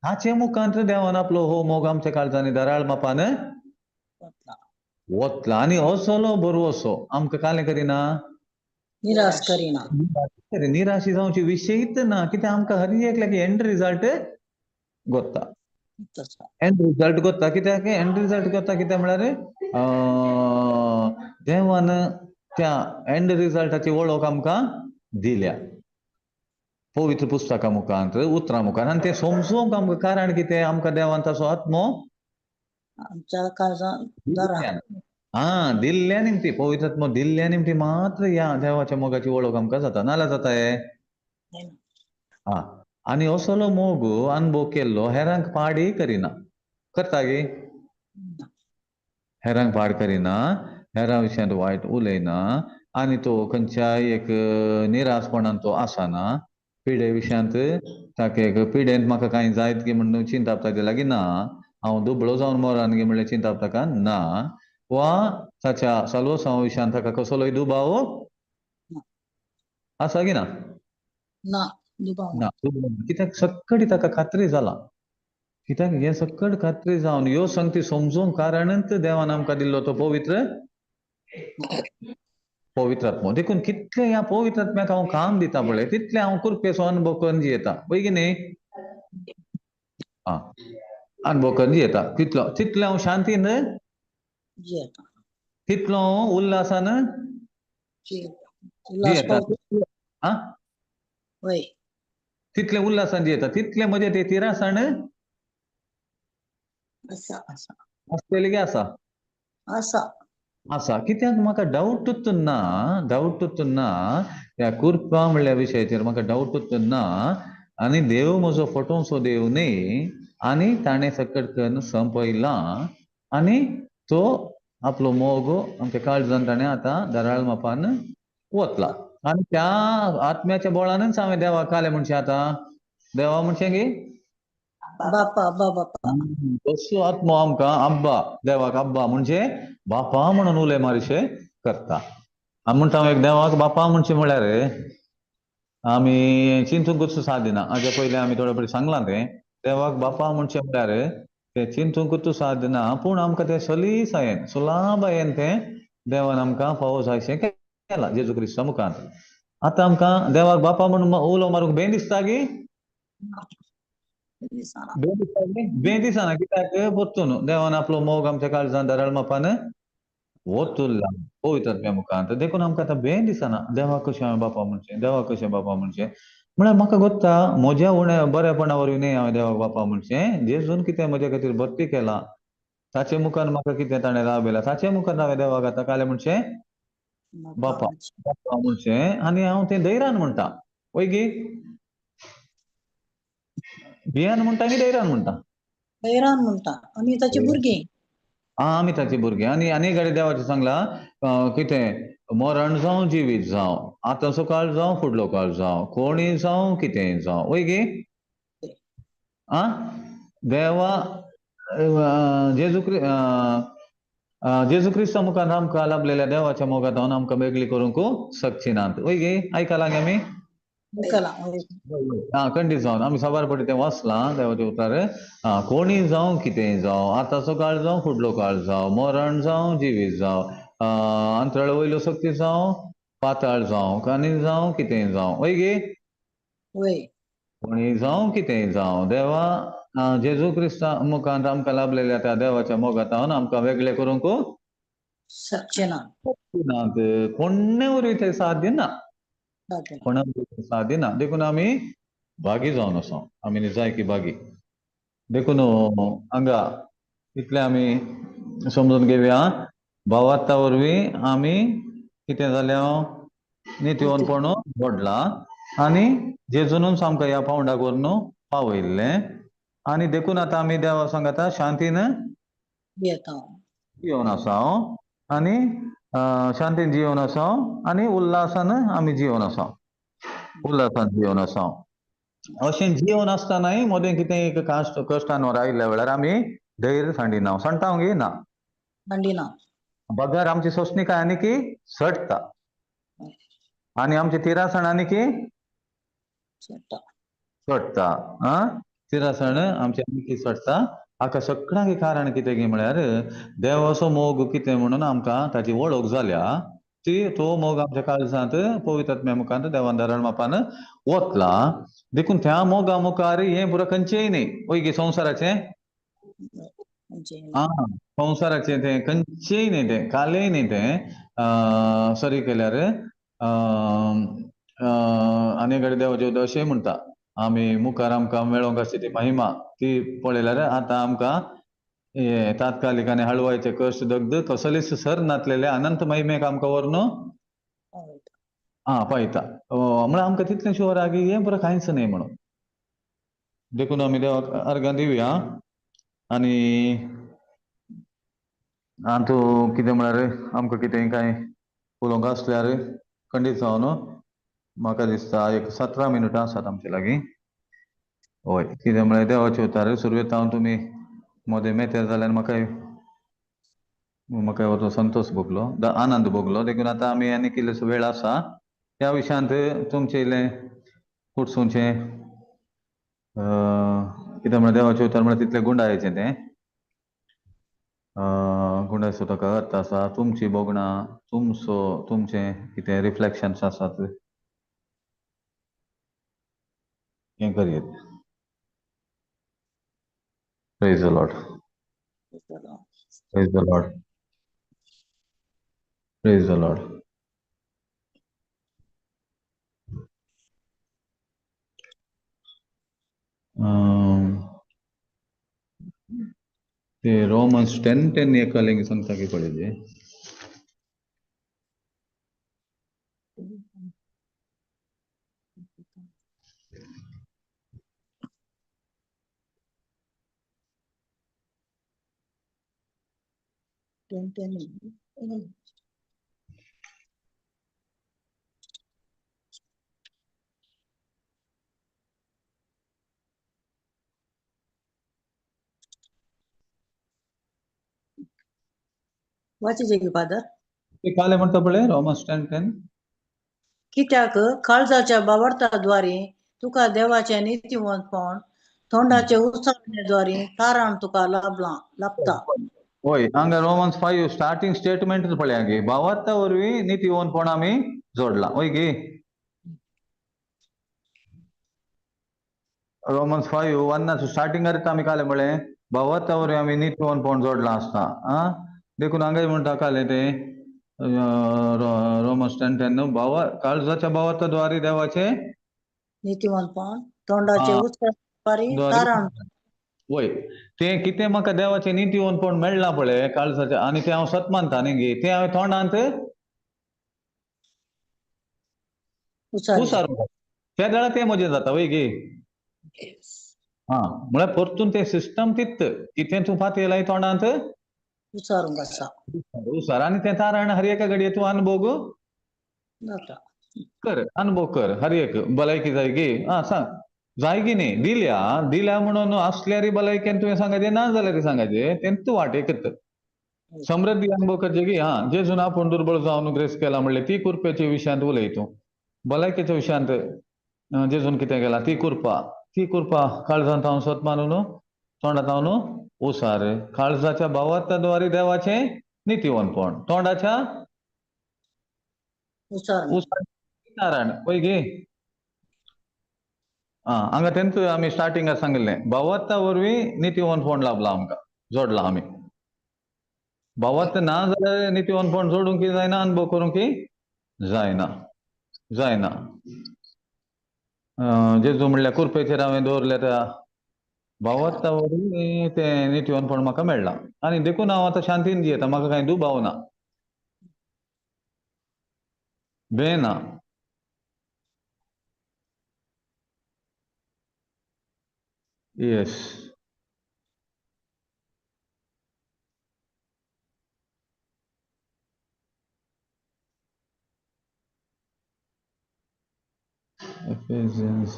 हाचे मुखांत देवान आपलो हो मोग आमच्या काळजांनी दराळ मापान वतला. आनी असलो बरो आमकां कालें करिना, निराश करिना, निराशी जावची विशयच ना. कित्याक आमकां हर एकल्याक एंड रिजल्ट गोत्ता, एंड रिजल्ट गोत्ता. कित्याक एंड रिजल्ट गोत्ता? कित्याक म्हळ्यार देवान त्या एंड रिजल्टाची वळख आमकां दिल्या पवित्र पुस्तका मुखांत, उतरां मुखार. आनी तें समजूंक आमकां कारण कितें, आमकां देवान ताचो आत्मो आमच्या काळजांत आं दिल्ल्या निमती, पवित्र आत्मो दिल्ल्या निमती मात्र ह्या देवाच्या मोगाची वळख आमकां जाता. नाल्यार जाता हे? आं, आनी असलो मोग अनुभव केल्लो हेरांक पाडय करिना. करता गे? हेरांक पाड करिना, हेरां विशयांत वायट उलयना, आनी तो खंयच्याय एक निराशपणान तो आसना. पिडे विशयांत ताका एक पिडेंत म्हाका कांय जायत की म्हणून चिंताप ताजे लागीं ना, हांव दुबळो जावन मरान गी म्हणल्यार चिंताप ताका ना, वा ताच्या साल्वसांव विशयांत ताका कसलोय दुबाव आसा की ना? ना, ना. कित्याक सक्कडी ताका खात्री जाला. कित्याक हें सक्कड खात्री जावन ह्यो संगती समजूंक कारणच देवान आमकां दिल्लो तो पवित्र पवित्र आत्मो. देखून कितले ह्या पवित्र आत्म्याक हांव काम दिता पळय, तितले हांव कृपेचो अनुभव करून जियेता. वय की न्ही? आं, अनुभव करून जियेता. तितलो तितलें हांव शांतीन जियेता, तितलो हांव उल्हासान जियेता. आं, वय, तितलें उल्हासान जियेता, तितलें म्हजें ते तिरासाण आसा आसा आसतलें की आसा आसा आसा. कित्याक म्हाका डावटूच ना, डावटूच ना ह्या कुरपा म्हणल्या विशयाचेर म्हाका डावटूच ना. आनी देव म्हजो फटोवचो देव न्ही, आनी ताणें सकट करून संपयला, आनी तो आपलो मोग आमच्या काळजान ताणें आतां दराळ मापान वतला. आनी त्या आत्म्याच्या बोळानच हांवें देवाक कालें म्हणचें आतां देवा म्हणचें गे बापा, अब्बा बापा. तसो आत्मो आमकां अब्बा, देवाक अब्बा म्हणजे बापा म्हणून उलय मारिशे करता. आमी म्हणटा हांव एक देवाक बापा म्हणचें म्हळ्यार आमी चिंतूंकच सादिना. हाजे पयलीं आमी थोडे पयलीं सांगलां तें, देवाक बापा म्हणचें म्हळ्यार तें चिंतूंकच सादिना, पूण आमकां तें सलीसायेन सुलाभायेन तें देवान आमकां फावो जायशें केलां जेजू क्रिस्ता मुखार. आतां आमकां देवाक बापा म्हणून उलो मारूंक बें दिसता की? बें दिसना. कित्याक परतून देवान आपलो मोग आमच्या काळजान दराळ मापान वतुल्ला पवित्र आत्म्या मुखार. देखून आमकां आतां बें दिसना देवाक कशें हांवें बापा म्हणचें, देवाक कशें बापा म्हणचें. म्हळ्यार म्हाका गोत्ता म्हज्या उणे बरेपणा वरवीं न्ही हांवें देवाक बापा म्हणचें, जेजून कितें म्हज्या खातीर भरती केला ताचे मुखार म्हाका कितें ताणें राबयला ताचे मुखार हांवें देवाक आतां कालें म्हणचें बापा बापा म्हणचें. आनी हांव तें धैर्यान म्हणटा. वय गी? भियान म्हणटा की धैर्यान म्हणटा? धैर्यान म्हणटा. आमी ताची भुरगीं. आं, आमी ताची भुरगीं. आनी आनी गाडी देवाचें सांगलां कितें मरण जावं जिवीत जावं, आतांचो काळ जावं फुडलो काळ जावं, कोणूय जावं कितेंय जावं. वय गे? आं, देवा जेजू क्रिस्ता मुखार आमकां लाभलेल्या देवाच्या मोगांत आमकां वेगळी करूंक शकची नात. वय गे? आयकलां गे आमी? आं, खंडीत जावन आमी साबार पटी तें वाचलां देवाच्या उतार. आं, कोणूय जावं कितेंय जावं, आतांचो काळ जावं फुडलो काळ जावं, मरण जावं जिवीत जावं, अंतराळ वयल्यो शक्ती जावं पाताळ जावं, आनी जावं कितेंय जावं. वय गे? कोणूय जावं कितेंय जावं, देवा जेजू क्रिस्ता मुखार आमकां लाभलेल्या त्या देवाच्या मोगांत आमकां वेगळे करूंक शकचे ना. कोण्णे वरवीं तें साध्य ना, कोणा साध्य ना. देखून आमी भागी जावन आसा, आमी निजायकी भागी. देखून हांगा इतलें आमी समजून घेवया. भावार्था वरवीं आमी कितें जाल्या, नितीवंतपण जोडलां आनी जेजूनच आमकां ह्या पावंडाक व्हरून पावयल्लें. आनी देखून आतां आमी देवा सांगाता शांतीन येता जिवन आसा आनी शांतीन जिवन आसा आनी उल्हासान आमी जिवन आसा, उल्हासान जिवन आसा. अशें जिवन आसतनाय मदें कितें एक काश्ट कश्टान आयिल्ल्या वेळार आमी धैर्य सांडिना, सांडटा गे ना, सांडिना. बगर आमची सोंसणीकाय आनी की सडटा आनी आमची तिरासण आनी की चडटा, चडटा. आं, तिरासण आमची आनी की चडटा. हाका सगळ्यांक कारण कितें गी म्हळ्यार देवाचो मोग कितें म्हणून आमकां ताची वळख जाल्या. ती तो मोग आमच्या काळजांत पवित्र आत्म्या मुखार देवान धारण मापान वतला. देखून त्या मोगा मुखार हें पुरो खंयचेय न्ही वय गी संवसाराचें, आं संवसाराचें तें खंयचेय न्ही, तें कालेय न्ही, तें सरी केल्यार आनी कडेन देवाचें अशें म्हणटा, आमी मुखार आमकां मेळोंक आसची ती महिमा ती पळयल्यार आतां आमकां हे तात्कालीक आनी हळवायचे कश्ट दग्ध कसलेच सर नातलेले अनंत महिमेक आमकां व्हरून आं पळयता. म्हळ्यार आमकां तितलें शुवर आहा की हें बरें कांयच न्ही म्हणून. देखून आमी देवाक अर्गां दिवया. आनी आतां कितें म्हळ्यार आमकां कितें कांय उलोवंक आसल्यार खंडीत जावन म्हाका दिसता एक 17 मिनटां आसात आमचे लागीं. हय, कितें म्हळ्यार देवाचे उतार सुरवेक हांव तुमी मदें मेते जाल्यार म्हाका म्हाका तो संतोश भोगलो, आनंद भोगलो. देखून आतां आमी आनी कितलोसो वेळ आसा त्या विशयांत तुमचें इल्लें कुटसूंचें कितें म्हळ्यार देवाचें उतर म्हळ्यार तितलें गुंडायचें तें गुंडायचो ताका अर्थ आसा तुमची भोगणां, तुमचो तुमचें कितें रिफ्लेक्शन्स आसात हें करयेत. Praise the Lord. Praise the Lord. Praise the Lord. ते रोमन्स 10:10 एकालेंगी सांगता की पळय. वाचीचे की फादर? काले म्हणटा पळय रोमन्स 10:10. कित्याक काळजाच्या बावडताद्वारे तुका देवाचें नितीवंतपण तोंडाचे उच्चारणेद्वारे तारण तुका लाभलां लाभता. हय, हांगा रोमन्स 5 स्टार्टिंग स्टेटमेंट पळया गे, भावार्था वरवीं नितीवंतपण आमी जोडलां. हय गे, रोमन्स 5:1 स्टार्टिंगार आमी काले म्हळें भावार्था वरवीं आमी नितीवंतपण जोडलां आसता. आं, देखून हांगाय म्हणटा काले तें रोमन्स 10:10 भावा काळजाच्या भावार्थाद्वारे देवाचें नितीवंतपण तोंडाचे उच्चारणाद्वारे तारण. वय, तें कितें म्हाका देवाचें नितीवंतपण मेळ्ळां पळय काळजाचें, आनी तें हांव सत मानता न्ही गे, तें हांवें तोंडांत उसार त्या वेळार तें म्हजें जाता. वय गे, आं म्हळ्यार परतून तें सिस्टम तित कितें तूं पातयेलाय तोंडांत उचारूंक आसा उसार, आनी तें तारण हर एका घडये तूं अनुभोग जाता कर, अनुभव कर. हर एक भलायकी जाय गे, आं सांग जाय की न्ही, दिल्या दिल्या म्हणून आसल्यार भलायकेन तुवें सांगाचें, ना जाल्यार सांगाचें, तें तूं वाट एकत समृद्धी अनुभव करचे की आं जेजून आपूण दुर्बळ जावन ग्रेस केला म्हणलें ती कुरपेच्या विशयांत उलय तूं, भलायकेच्या विशयांत जेजून कितें केलां ती कुरपा, ती कुरपा काळजांत हांव सत मानून तोंडांत हांव उसार, काळजाच्या भावार्थाद्वारे देवाचें नितीवंतपण तोंडाच्या उसार नारायण. वय गे, आं हांगा तेंच आमी स्टार्टिंगाक सांगिल्लें भावार्था वरवीं नितीवंतपण लाभलां आमकां, जोडलां आमी. भावार्थ ना जाल्यार नितीवंतपण जोडूंक की जायना, अनुभव करूंक की जायना, जायना. जेजू म्हणल्यार कुरपेचेर हांवें दवरल्या त्या भावार्था वरवीं तें नितीवंतपण म्हाका मेळ्ळां आनी देखून हांव आतां शांतीन जियेता, म्हाका कांय दुबाव ना, भंय ना. Yes. Ephesians.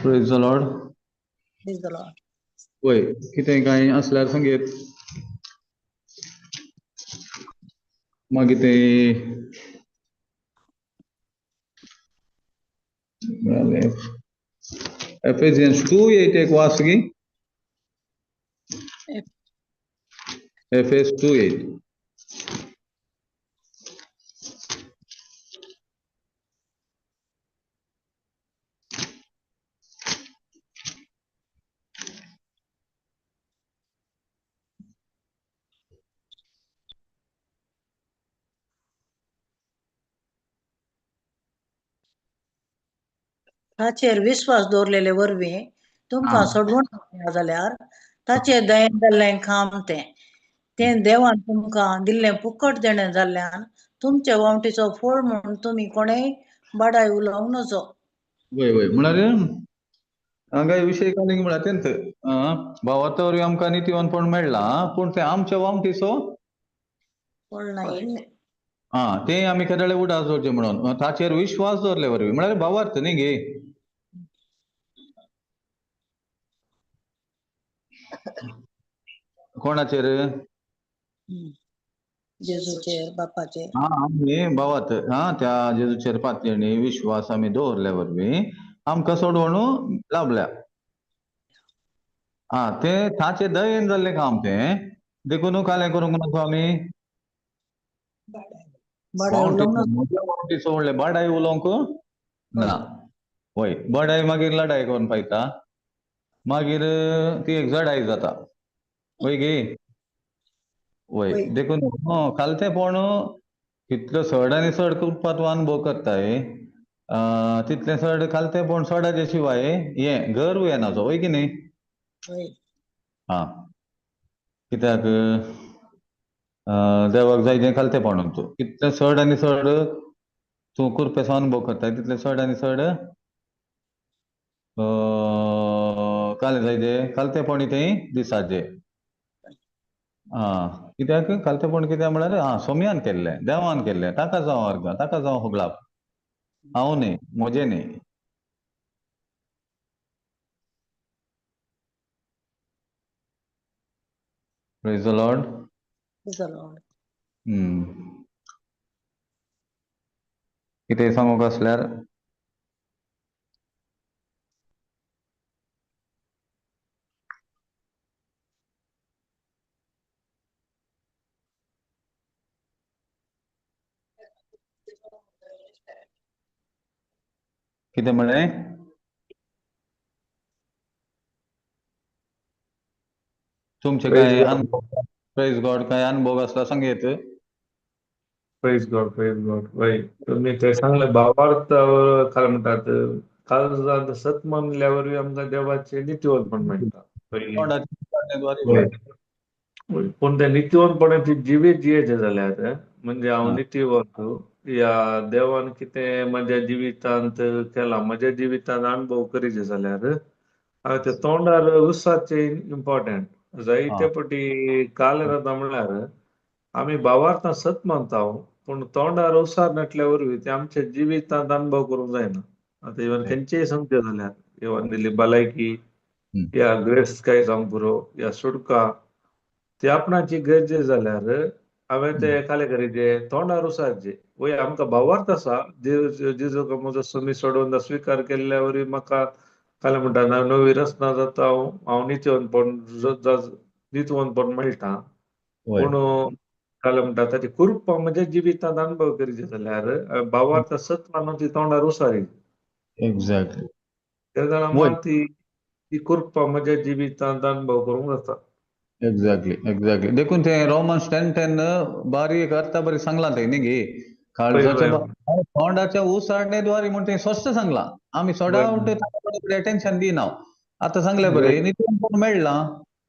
Praise the Lord. Praise the Lord. वय कितें कांय आसल्यार सांगेत मागीर ते एफेसियन्स 2:8 एक वाच गी. एफएस 2:8. ताचेर विश्वास दवरलेले वरवीं तुमकां सोडवण जाल्यार ताचे दयेन जाल्लें काम तें तें देवान तुमकां दिल्लें फुकट देणें जाल्ल्यान तुमचे वावटीचो फळ म्हूण तुमी कोणेय बाडाय उलोवंक नजो. वय वय म्हळ्यार हांगा विशय काडूंक म्हळ्यार तेंच भावार्था वरवीं आमकां नितीवंतपण मेळ्ळां, पूण तें आमच्या वावटीचो फळ नाही. आं तें आमी केदळे उडास दवरचें म्हणून ताचेर विश्वास दवरले वरवीं म्हळ्यार भावार्थ न्ही गे. कोणाचेर? जेजूचेर, बापाचेर. आं आमी भावार्थ आं त्या जेजूचेर पातयेणी विश्वास आमी दवरले वरवीं आमकां सोडवण लाभल्या. आं तें ताचे दयेन जाल्लें काम तें, देखून कालें करूंक नको आमी सोडले बाडाय उलोवंक ना. वय बडाय मागीर लडाय करून पळयता, मागीर ती एक जडाय जाता. वय गे. वय देखून खालतेंपण कितलो चड आनी चड कृपा तूं अनुभव करताय तितलें चड खालतेंपण चडाचे शिवाय हें गर्व येना जो. वय की न्ही? आं कित्याक देवाक जाय तें खालतेंपण तूं कितलें चड आनी चड तूं कुरपेचो अनुभव करताय तितलें चड आनी चड कालें जाय तें खालतेंपण तें दिसाचें. आं कित्याक खालतेंपण कित्याक म्हळ्यार आं सोम्यान केल्लें, देवान केल्लें, ताका जावं अर्घ, ताका जावं होगळाप, हांव न्ही, म्हजें न्ही. Praise the Lord. Praise the Lord. कितें सांगूंक आसल्यार? कितें म्हणलें? तुमचे काय अनुभव? प्रेज गॉड. काय अनुभव आसला सांगेत? प्रेज गॉड, प्रेज गॉड. वय तुमी ते सांगले भावार्थ काय म्हणटात काल सत मानल्या वरवीं आमकां देवाचें नितीवंतपण मेळटा. पूण त्या नितीवंतपणाची जिवीत जियेचें जाल्यार म्हणजे हांव नितीवंत या देवान कितें म्हज्या जिवितांत केलां, म्हज्या जिवितांत अनुभव करीचे जाल्यार हांवें ते तोंडार उसाचें इम्पॉर्टंट जायते पटी काल जाता म्हणल्यार आमी भावार्थान सत मानता पूण तोंडार उसार नाटल्या वरवीं ते आमच्या जिवितांत अनुभव करूंक जायना. आतां इवन खंयचेय सांगचें जाल्यार इवन दिल्ली भलायकी या ग्रेस काय जावंक पुरो या सुटका ती आपणाची गरजे जाल्यार हांवें ते काले करीचे तोंडार उसारचे. वय आमकां भावार्थ आसा जेजू म्हजो स्वामी सोडून स्विकार केल्ल्या वरवीं म्हाका काले म्हणटा नवी रचना जाता, हांव हांव नितीवंतपण नितीवंतपण मेळटा. पूण काले म्हणटा ताची कृपा म्हज्या जिवितांत अनुभव करीचे जाल्यार भावार्थ सत मानून ती तोंडार उसारी. एक्झॅक्टली. तेन्ना मात ती ती कृपा म्हज्या जिवितांत अनुभव करूंक जाता. Exactly exactly. देखून ते रोमन्स 10:10 बारीक अर्थ बरी सांगलां तें न्ही गे. काळजाच्या तोंडाच्या उसारणेद्वारे म्हणून ते स्पष्ट सांगला. आमी सोडा अटेन्शन दिना. आतां सांगले बरें नितीवंतपण मेळ्ळां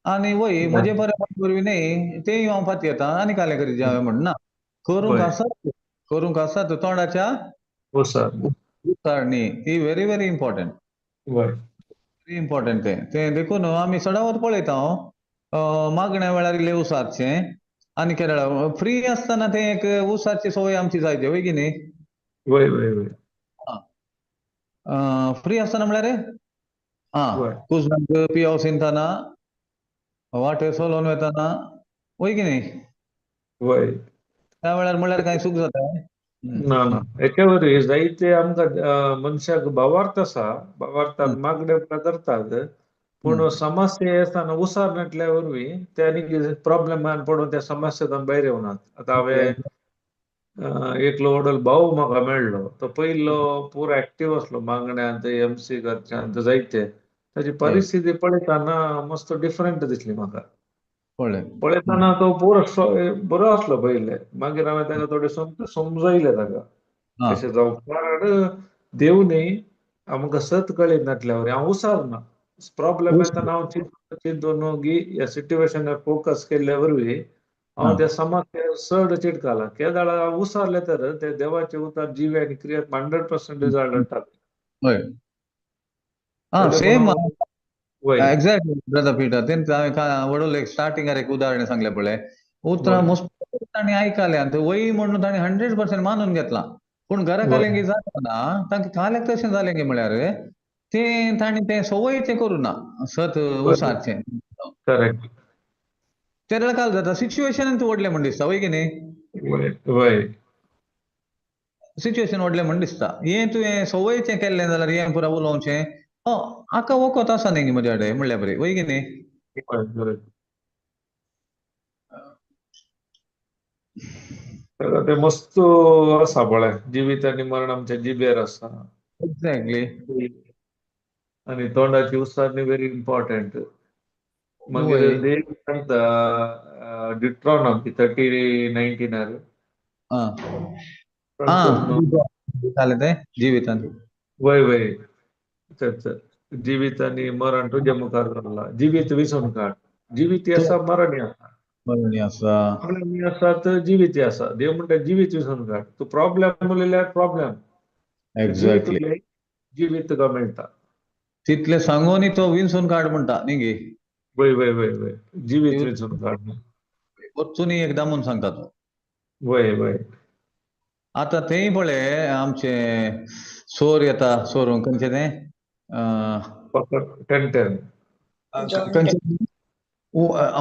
आनी वय म्हजे बरें वरवीं न्ही तेय हांव फाती येता आनी कालें करीत हांवें म्हण ना. करूंक आसा, करूंक आसा तोंडाच्या उसारणी ती very very important, very important. तें तें देखून आमी सदांच पळयता हांव मागण्या वेळार इल्लें उसारचें आनी केरळा फ्री आसतना तें एक उसारची संवय आमची जायची वय की न्ही? वय वय वय. फ्री आसतना म्हळ्यार आं कुजनाक पियाव शिंदतना वाटेर चलोवन वेतना वय की न्ही? वय. त्या वेळार म्हळ्यार कांय चूक जाता? ना ना, एके वरवीं जायते आमकां मनशाक भावार्थ आसा, भावार्थान मागण्यो करतात, पूण समस्या आसतना उसार नाटल्या वरवीं ते आनी प्रॉब्लेमान पडून त्या समस्येंतल्यान भायर येवनात. आतां हांवें एकलो व्हडलो भाव म्हाका मेळ्ळो, तो पयलो पुरो एक्टीव आसलो मागण्यांत, एमसी करच्यांत जायते. ताची परिस्थिती पळयतना मस्त डिफरंट दिसली म्हाका. पळयतना तो पुरो बरो आसलो पयले. मागीर हांवें ताका थोडें समजयलें ताका कशें जावं, कारण देव न्ही आमकां सत कळिनासल्या वरी हांव उसारना. प्रॉब्लेम येतना हांव चिंतून गी ह्या सिट्युएशनार फोकस केल्ल्या वरवीं हांव त्या समस्या चड चिटकाला. केदाळ हांव उसारलें तर ते देवाचे उतार जिवे आनी क्रियेत 100% रिजल्ट हाडटात. आं सेम एक्झॅक्टली ब्रदर पिटर. तेंच हांवें वडोल एक स्टार्टिंगार एक उदाहरण सांगलें पळय, उतरां मस्त तांणी आयकलें आनी वय म्हणून तांणी 100% मानून घेतलां. पूण घरा खालें जालें ना तांकां खाल्याक तशें जालें गे म्हळ्यार तें तांणी तें संवयचें करूं ना सत उसारचें. करेक्ट. तेन्ना काल जाता सिच्युएशन व्हडलें म्हण दिसता वय की न्ही? वय. सिच्युएशन व्हडलें म्हण दिसता. हें तुवें संवयचें केल्लें जाल्यार हें पुरा उलोवचें हाका वखद आसा न्ही म्हज्या कडेन म्हणल्या बरें वय की न्ही? तें मस्त आसा पळय, जिवीत आनी मरण आमच्या जिबेर आसा. एक्झॅक्टली. आनी तोंडाची उसारणी व्हेरी इम्पॉर्टंट. मागीर देव सांगता डिट्रॉनॉमी 30:19 जालें तें जिवितान. वय वय. जिवीत आनी मरण तुज्या मुखार दवरला, जिवीत विसरून काड. जिवीत आसा मरण आसा, मरण आसा, मरण आसा तर जिवीत आसा. देव म्हणटा जिवीत विसरून काड. तूं प्रॉब्लेम उलयल्यार प्रॉब्लेम. एक्झॅक्टली. जिवीत तुका मेळटा. तितलें सांगून तो विंचून काड म्हणटा न्ही गे? वय वय वय वय. जिवीत विंचून काड वचून एकदां म्हूण सांगता तो. वय वय. आतां तेंय पळय आमचे सोर येता सोरूंक खंयचें तें 10:10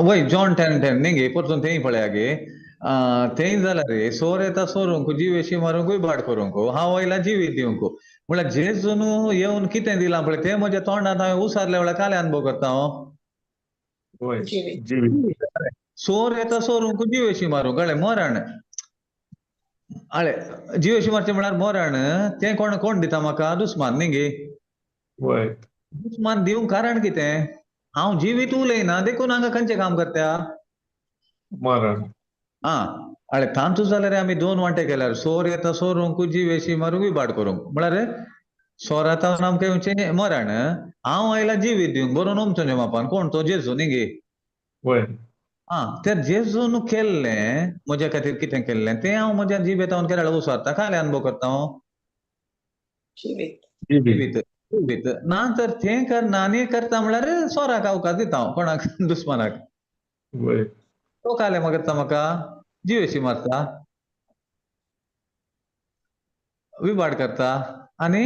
वय जॉन 10:10 न्ही गे? परतून तेंय पळया गे. तेंय जाल्यार रे सोर येता सोरूंक जिवेशी मारूंकूय बाड करूंक हांव वयला जिवीत दिवंक म्हळ्यार जेजून येवन कितें दिलां पळय तें म्हज्या तोंडांत हांवें उसारल्या वेळार कालें अनुभव करता हांव. सोर येता सोरूंक जिवेशी मारूंक कळ्ळें मरण. आळे जिवेशी मारचें म्हळ्यार मरण. तें कोण कोण दिता म्हाका? दुस्मान न्ही गे? दुस्मान दिवंक कारण कितें? हांव जिवीत उलयना देखून हांगा खंयचें काम करता? मरण. आं आळे तांचो जाल्यार आमी दोन वांटे केल्यार सोर येता सोरूंक जिवेशी मारूंक बाड करूंक म्हळ्यार सोरांत आमकां येवचें मरण. हांव आयला जिवीत दिवंक बरोवन ओमचो मापान कोण तो जेजू न्ही गे? आं तर जेजून केल्लें म्हज्या खातीर कितें केल्लें तें हांव म्हज्या जिबेतावन केरळ उसारता कालें अनुभव करता हांव जिवीत. जिवीत ना तर तें करना आनी करता म्हळ्यार सोराक अवकाश दिता हांव कोणाक? दुस्मानाक. तो कालें करता म्हाका जिवेशी मारता विबाड करता आनी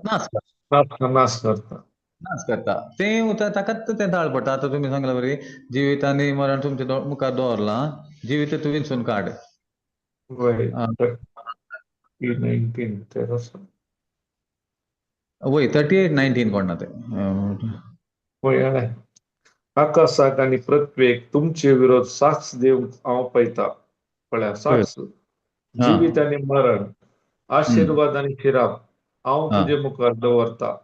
नाश करता. नाश करता. नाश करता. तें उतर ताकाच तें ताळ पडटा. आतां तुमी सांगला बरी जिवीत आनी मरण तुमच्या मुखार दवरलां, जिवीत तूं विंचून काड. वय 19 वय 38:19 कोण ना तें. वय. आकाशाक आनी पृथ्वेक तुमचे विरोध साक्ष दिवंक हांव पळयता. पळया साक्ष, जिवीत आनी मरण, आशिर्वाद आनी शिराप हांव तुजे मुखार दवरता.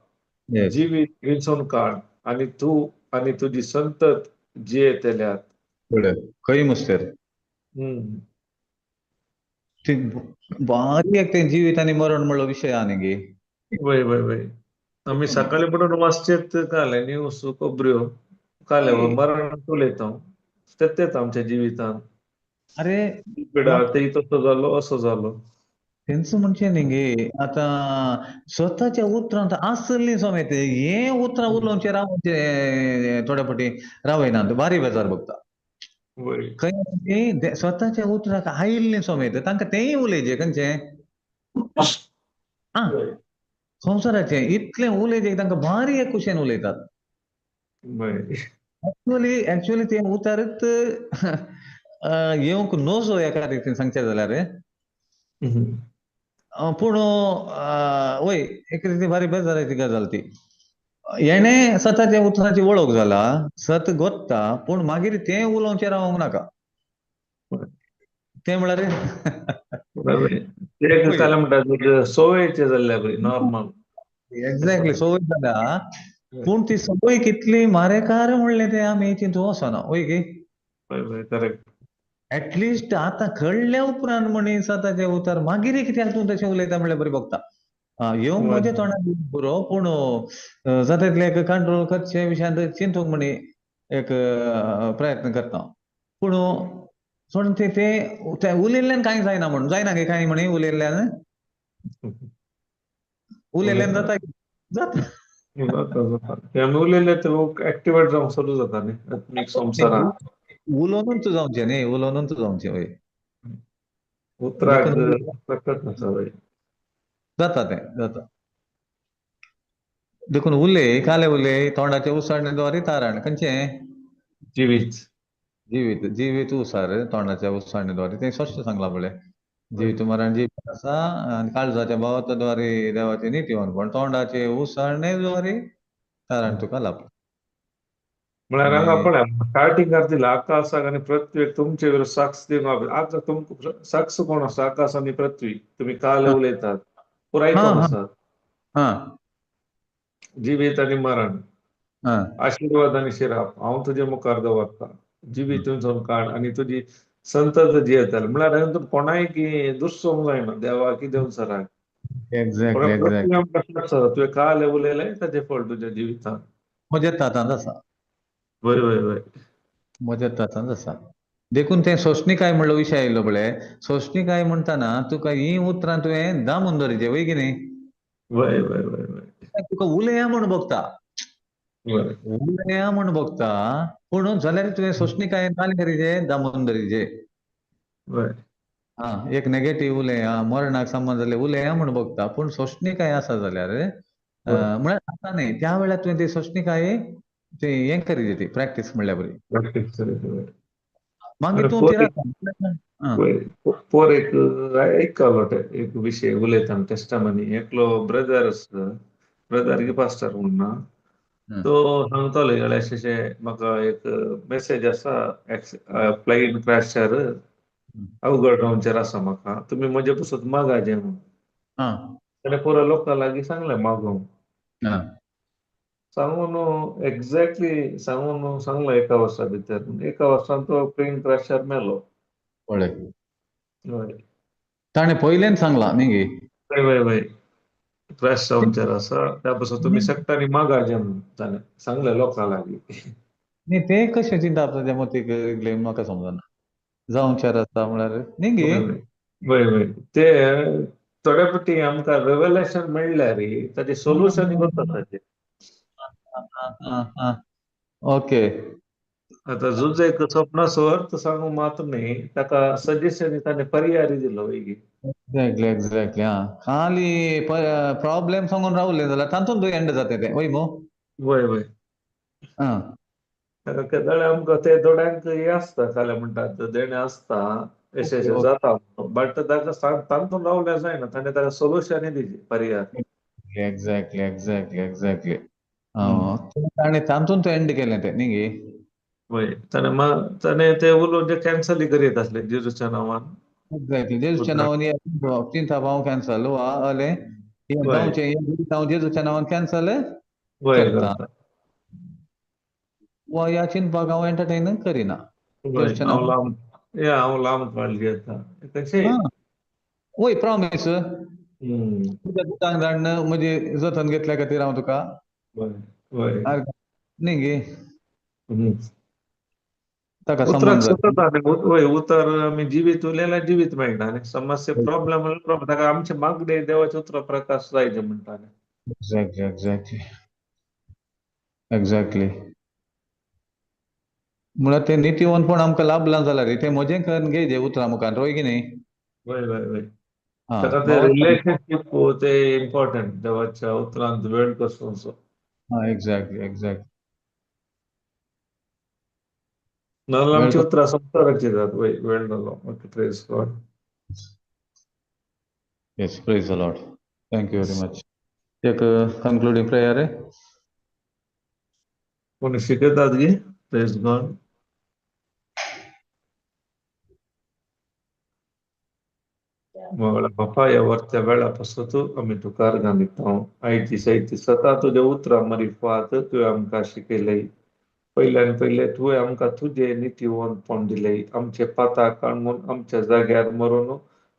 जिवीत विंचून काड आनी तूं आनी तुजी संतत जियेतल्यात. खंय मुस्तेर. ती बारीक एक तें जिवीत आनी मरण म्हणलो विशय आहा न्ही गे. वय वय वय, आमी सकाळी पडून वाचचेत काले न्यूज खबऱ्यो काले मरण उलयता तेच आमच्या जिवितान. अरे ते तसो जालो असो जालो तेंच म्हणचें न्ही गे. आतां स्वताच्या उतरांत आसली समेत हें उतरां उलोवचें रावचें थोड्या फावटी रावयनात, बारी बेजार बघता खंय स्वताच्या उतराक आयिल्लें समेत तांकां तेंय उलयचें खंयचें आं संवसाराचें इतलें उलयचें तांकां भारी एक कुशेन उलयतात. एक्चुअली एक्चुअली तें उतरच येवंक नजो एका रितीन सांगचें जाल्यार, पूण वय एक रितीन भारी बेजाराची गजाल ती. हेणें सताच्या उतराची वळख जाला, सत गोत्ता, पूण मागीर तें उलोवचें रावंक नाका. तें म्हळ्यार म्हणटा संवयचें जाल्ल्या बरी नॉर्मल. एक्झॅक्टली संवय जाल्या, पूण ती संवय कितली मारेकार म्हणलें तें आमी चिंतूं वचना. वय की करेक्ट. एटलिस्ट आतां कळ्ळ्या उपरांत म्हणी सताचें उतर मागीर कित्याक तूं तशें उलयता म्हणल्यार बरी बघता. येवंक म्हज्या तोंडाक बरो, पूण जाता तितलें एक कंट्रोल करचे विशयांत चिंतूंक म्हणी एक प्रयत्न करता. पूण सोडून ते ते उलयल्ल्यान कांय जायना म्हणून जायना गे कांय म्हणी उलयल्ल्यान उलयल्ल्यान जाता जाता आमी उलयले ते एक्टिवेट जावंक सुरू जाता न्ही आत्मीक संवसारांत. उलोवनूच जावचें न्ही, उलोवनूच जावचें. वय उतराक ताकद आसा. वय जाता तें जाता. देखून उलय काले उलय तोंडाचे उसारणे तारण खंयचें जिवीत जिवीत जिवीत उसार तोंडाच्या उसारणे तें स्पश्ट सांगलां पळय. जिवीत मरण जिवीत आसा आनी काळजाच्या भावाद्वारे देवाचे नितीवनपण तोंडाचे उसारणे द्वारे तारण तुका लाभता. म्हळ्यार हांगा पळय स्टार्टिंगार दिला आकाशाक आनी पृथ्वीक तुमचे विरुद्ध साक्ष दिवंक. आतां तुमकां साक्ष कोण आसा? आकाश आनी पृथ्वी. तुमी काल उलयतात पुराय कोण आसा? जिवीत आनी मरण, आशिर्वाद आनी शिराप हांव तुजे मुखार दवरता. जिवीत तुमचो काड आनी तुजी संतत जियेतली. म्हळ्यार हातूंत कोणाय की दुसरो जायना देवा की देवसराक. तुवें काल उलयलें ताचें फळ तुज्या जिवितांत म्हज्या तातांत आसा. वय वय वय म्हज्या तातांत आसा. देखून तें सोंसणीकाय म्हणलो विशय आयलो पळय. सोंसणीकाय म्हणटाना तुका हीं उतरां तुवें दामून दवरिचें. वय की न्ही? वय वय वय वय तुका उलया म्हूण बघता, उलया म्हूण बघता, पूण जाल्यार तुवें सोंसणीकायेन काल करीजे दामून दवरिचे. आं एक नेगेटीव उलया मरणाक संबंद जाल्ले उलया म्हूण बघता, पूण सोंसणीकाय आसा जाल्यार म्हळ्यार आतां न्ही त्या वेळार तुवें ती सोंसणीकाय ती हें करीजे, ती प्रॅक्टीस म्हणल्यार बरी. मागीर तूं पोर एक आयकलो एक विशय उलयता टेस्टमनी. एकलो ब्रदर आसता, ब्रदर की पास्टर म्हणना, तो सांगतालो अशें अशें म्हाका एक मेसेज आसा प्लेन क्रॅशार अवघड रावचेर आसा म्हाका, तुमी म्हजे पसून मागाचे म्हणून. ताणें पुरो लोकां लागीं सांगलें मागोवंक. सांगून एक्झॅक्टली सांगून सांगलो एका वर्सा भितर. एका वर्सान तो प्लेन क्रॅशार मेलो. पळय ताणें पयल्यान सांगलां न्ही गे? वय वय वय क्रॅश जावचेर आसा त्या पासून तुमी शकता आनी मागाचे म्हणून ताणें सांगलें लोकां लागीं. न्ही तें कशें चिंतप ताच्या मतीक येयलें म्हाका समजना. जावचेर आसा म्हळ्यार न्ही गे? वय वय ते थोड्या फावटी आमकां रेवलेशन मेळ्ळ्यार ताचें सोल्युशन करता ताचें. ओके. आतां जुजेक स्वप्नाचो अर्थ सांगू मात न्ही, ताका सजेशन ताणें पर्याय दिलो. Exactly exactly. आं खाली प्रॉब्लेम सांगून रावलें जाल्यार तातूंत एंड जाता तें. वय मू? वय वय. आं ताका केदळे आमकां ते थोड्यांक हें आसता काले म्हणटात देणें आसता अशें अशें जाता, बट ताका तातूंत रावल्यार जायना, ताणें ताका सोल्युशनय दिलें पर्याय. Exactly exactly exactly. ताणें तातूंत एंड केलें तें न्ही गे? वय ताणें ते उलोवन ते कॅन्सलय करीत आसले जेजूच्या नांवान. एक्झॅक्टली जेजूच्या नांवान चिंता हांव कॅन्सल वा अलें जावचें हांव जेजूच्या नांवान कॅन्सल करता वा ह्या चिंतपाक हांव एंटरटेन करिना. हांव लांब काळ घेता कशें. वय प्रॉमीस तुज्या दुदान धाडून म्हणजे जतन घेतल्या खातीर हांव तुका वय वय न्ही गे ताका उतराक संबंद जाता. सतत आनी वय उतर आमी जिवीत उरलेल्यार जिवीत मेळटा न्ही. समस्या प्रॉब्लेम प्रॉब्लेम ताका आमचे मागणे देवाचे उतरा प्रकाश जायचे म्हणटा न्ही. एक्झॅक्टली एक्झॅक्टली एक्झॅक्टली म्हळ्यार तें नितीवंतपण आमकां लाभलां जाल्यार तें म्हजें करून घे जे उतरां मुखार रोय की न्ही. वय वय वय आं ताका ते रिलेशनशीप ते इम्पॉर्टंट देवाच्या उतरांत वेळ कसो असो. आं एक्झॅक्टली एक्झॅक्टली. नाजाल्यार आमची उतरां संवसाराची जात. वय वेळ जालो. Okay, praise God. Yes, praise the Lord. Thank you very much. एक कंक्लुडींग प्रेयर आहे. कोणी शिकयतात गे? Praise God. मोगळा बापा, ह्या वरत्या वेळा पासत आमी तुका अर्गां दिता. आयची सायची सता तुज्या उतरां मरिफात तुवें आमकां शिकयलें. पयल्यान पयलें तुवें आमकां तुजें नितीवंतपण दिलें. आमचे पाताक काडून आमच्या जाग्यार मरून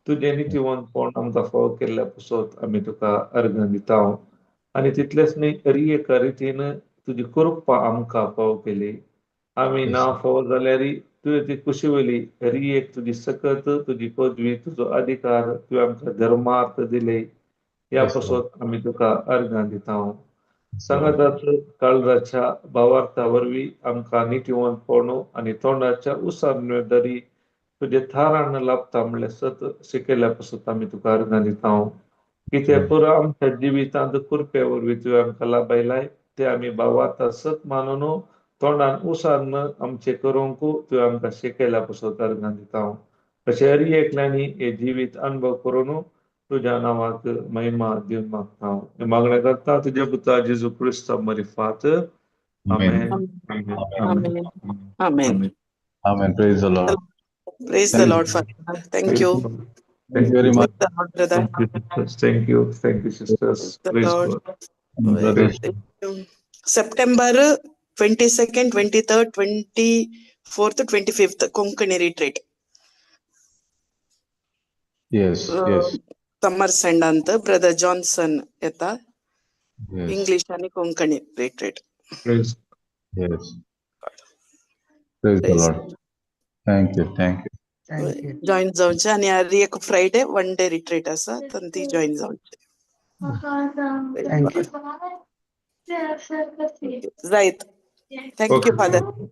तुजें नितीवंतपण आमकां फावो केल्ल्या पासत आमी तुका अर्गां दिता. आनी तितलेंच न्ही, हरी एका रितीन तुजी कृपा आमकां फावो केली. आमी ना फावो जाल्यार तुवें ती कुशी वयली हरी एक तुजी सकत, तुजी पदवी, तुजो अधिकार तुवें आमकां धर्मार्थ दिले. ह्या पासत आमी तुका अर्गां दिता. सांगाताच काळजाच्या भावार्था वरवीं आमकां नितीवंतपण आनी तोंडाच्या उसार दरी तुजे थारान लाभता म्हणल्यार सत शिकयल्या पासत आमी तुका अर्गां दिता. कितें पुरो आमच्या जिवितांत कृपे वरवीं तुवें आमकां लाभयलाय ते आमी भावार्था सत मानून तोंडान उसान्न आमचें करूंक तुवें आमकां शिकयल्या पासत अर्गां दिता. अशें हर एकल्यांनी हें जिवीत अनुभव करून तुज्या नांवाक महिमा दिवन मागता. हें मागणें करता तुज्या पुता जेजू क्रिस्ता मरिफात. आमेन. आमेन. आमेन. आमेन. Amen. Praise the Lord. Praise the Lord, Father. Thank you. Thank you very much. Praise the Lord, brother. Thank you, sisters. Thank you. Thank you, sisters. Praise the Praise Lord. God. Brothers. September 22nd, 23rd, 24th, 25th, Konkani retreat. Yes, yes, summer send ಅಂತ ಬ್ರದರ್ ಜಾನ್ಸನ್ येता. yes, English आणि Konkani retreat. Praise yes. Praise the Praise. Lord. Thank you, thank you. Thank you. Join जावचे आणि हर एक फ्रायडे वन डे रिट्रीट आसा तर ती जॉईन जावचे. Thank you. जायत. Thank you Okay. Father.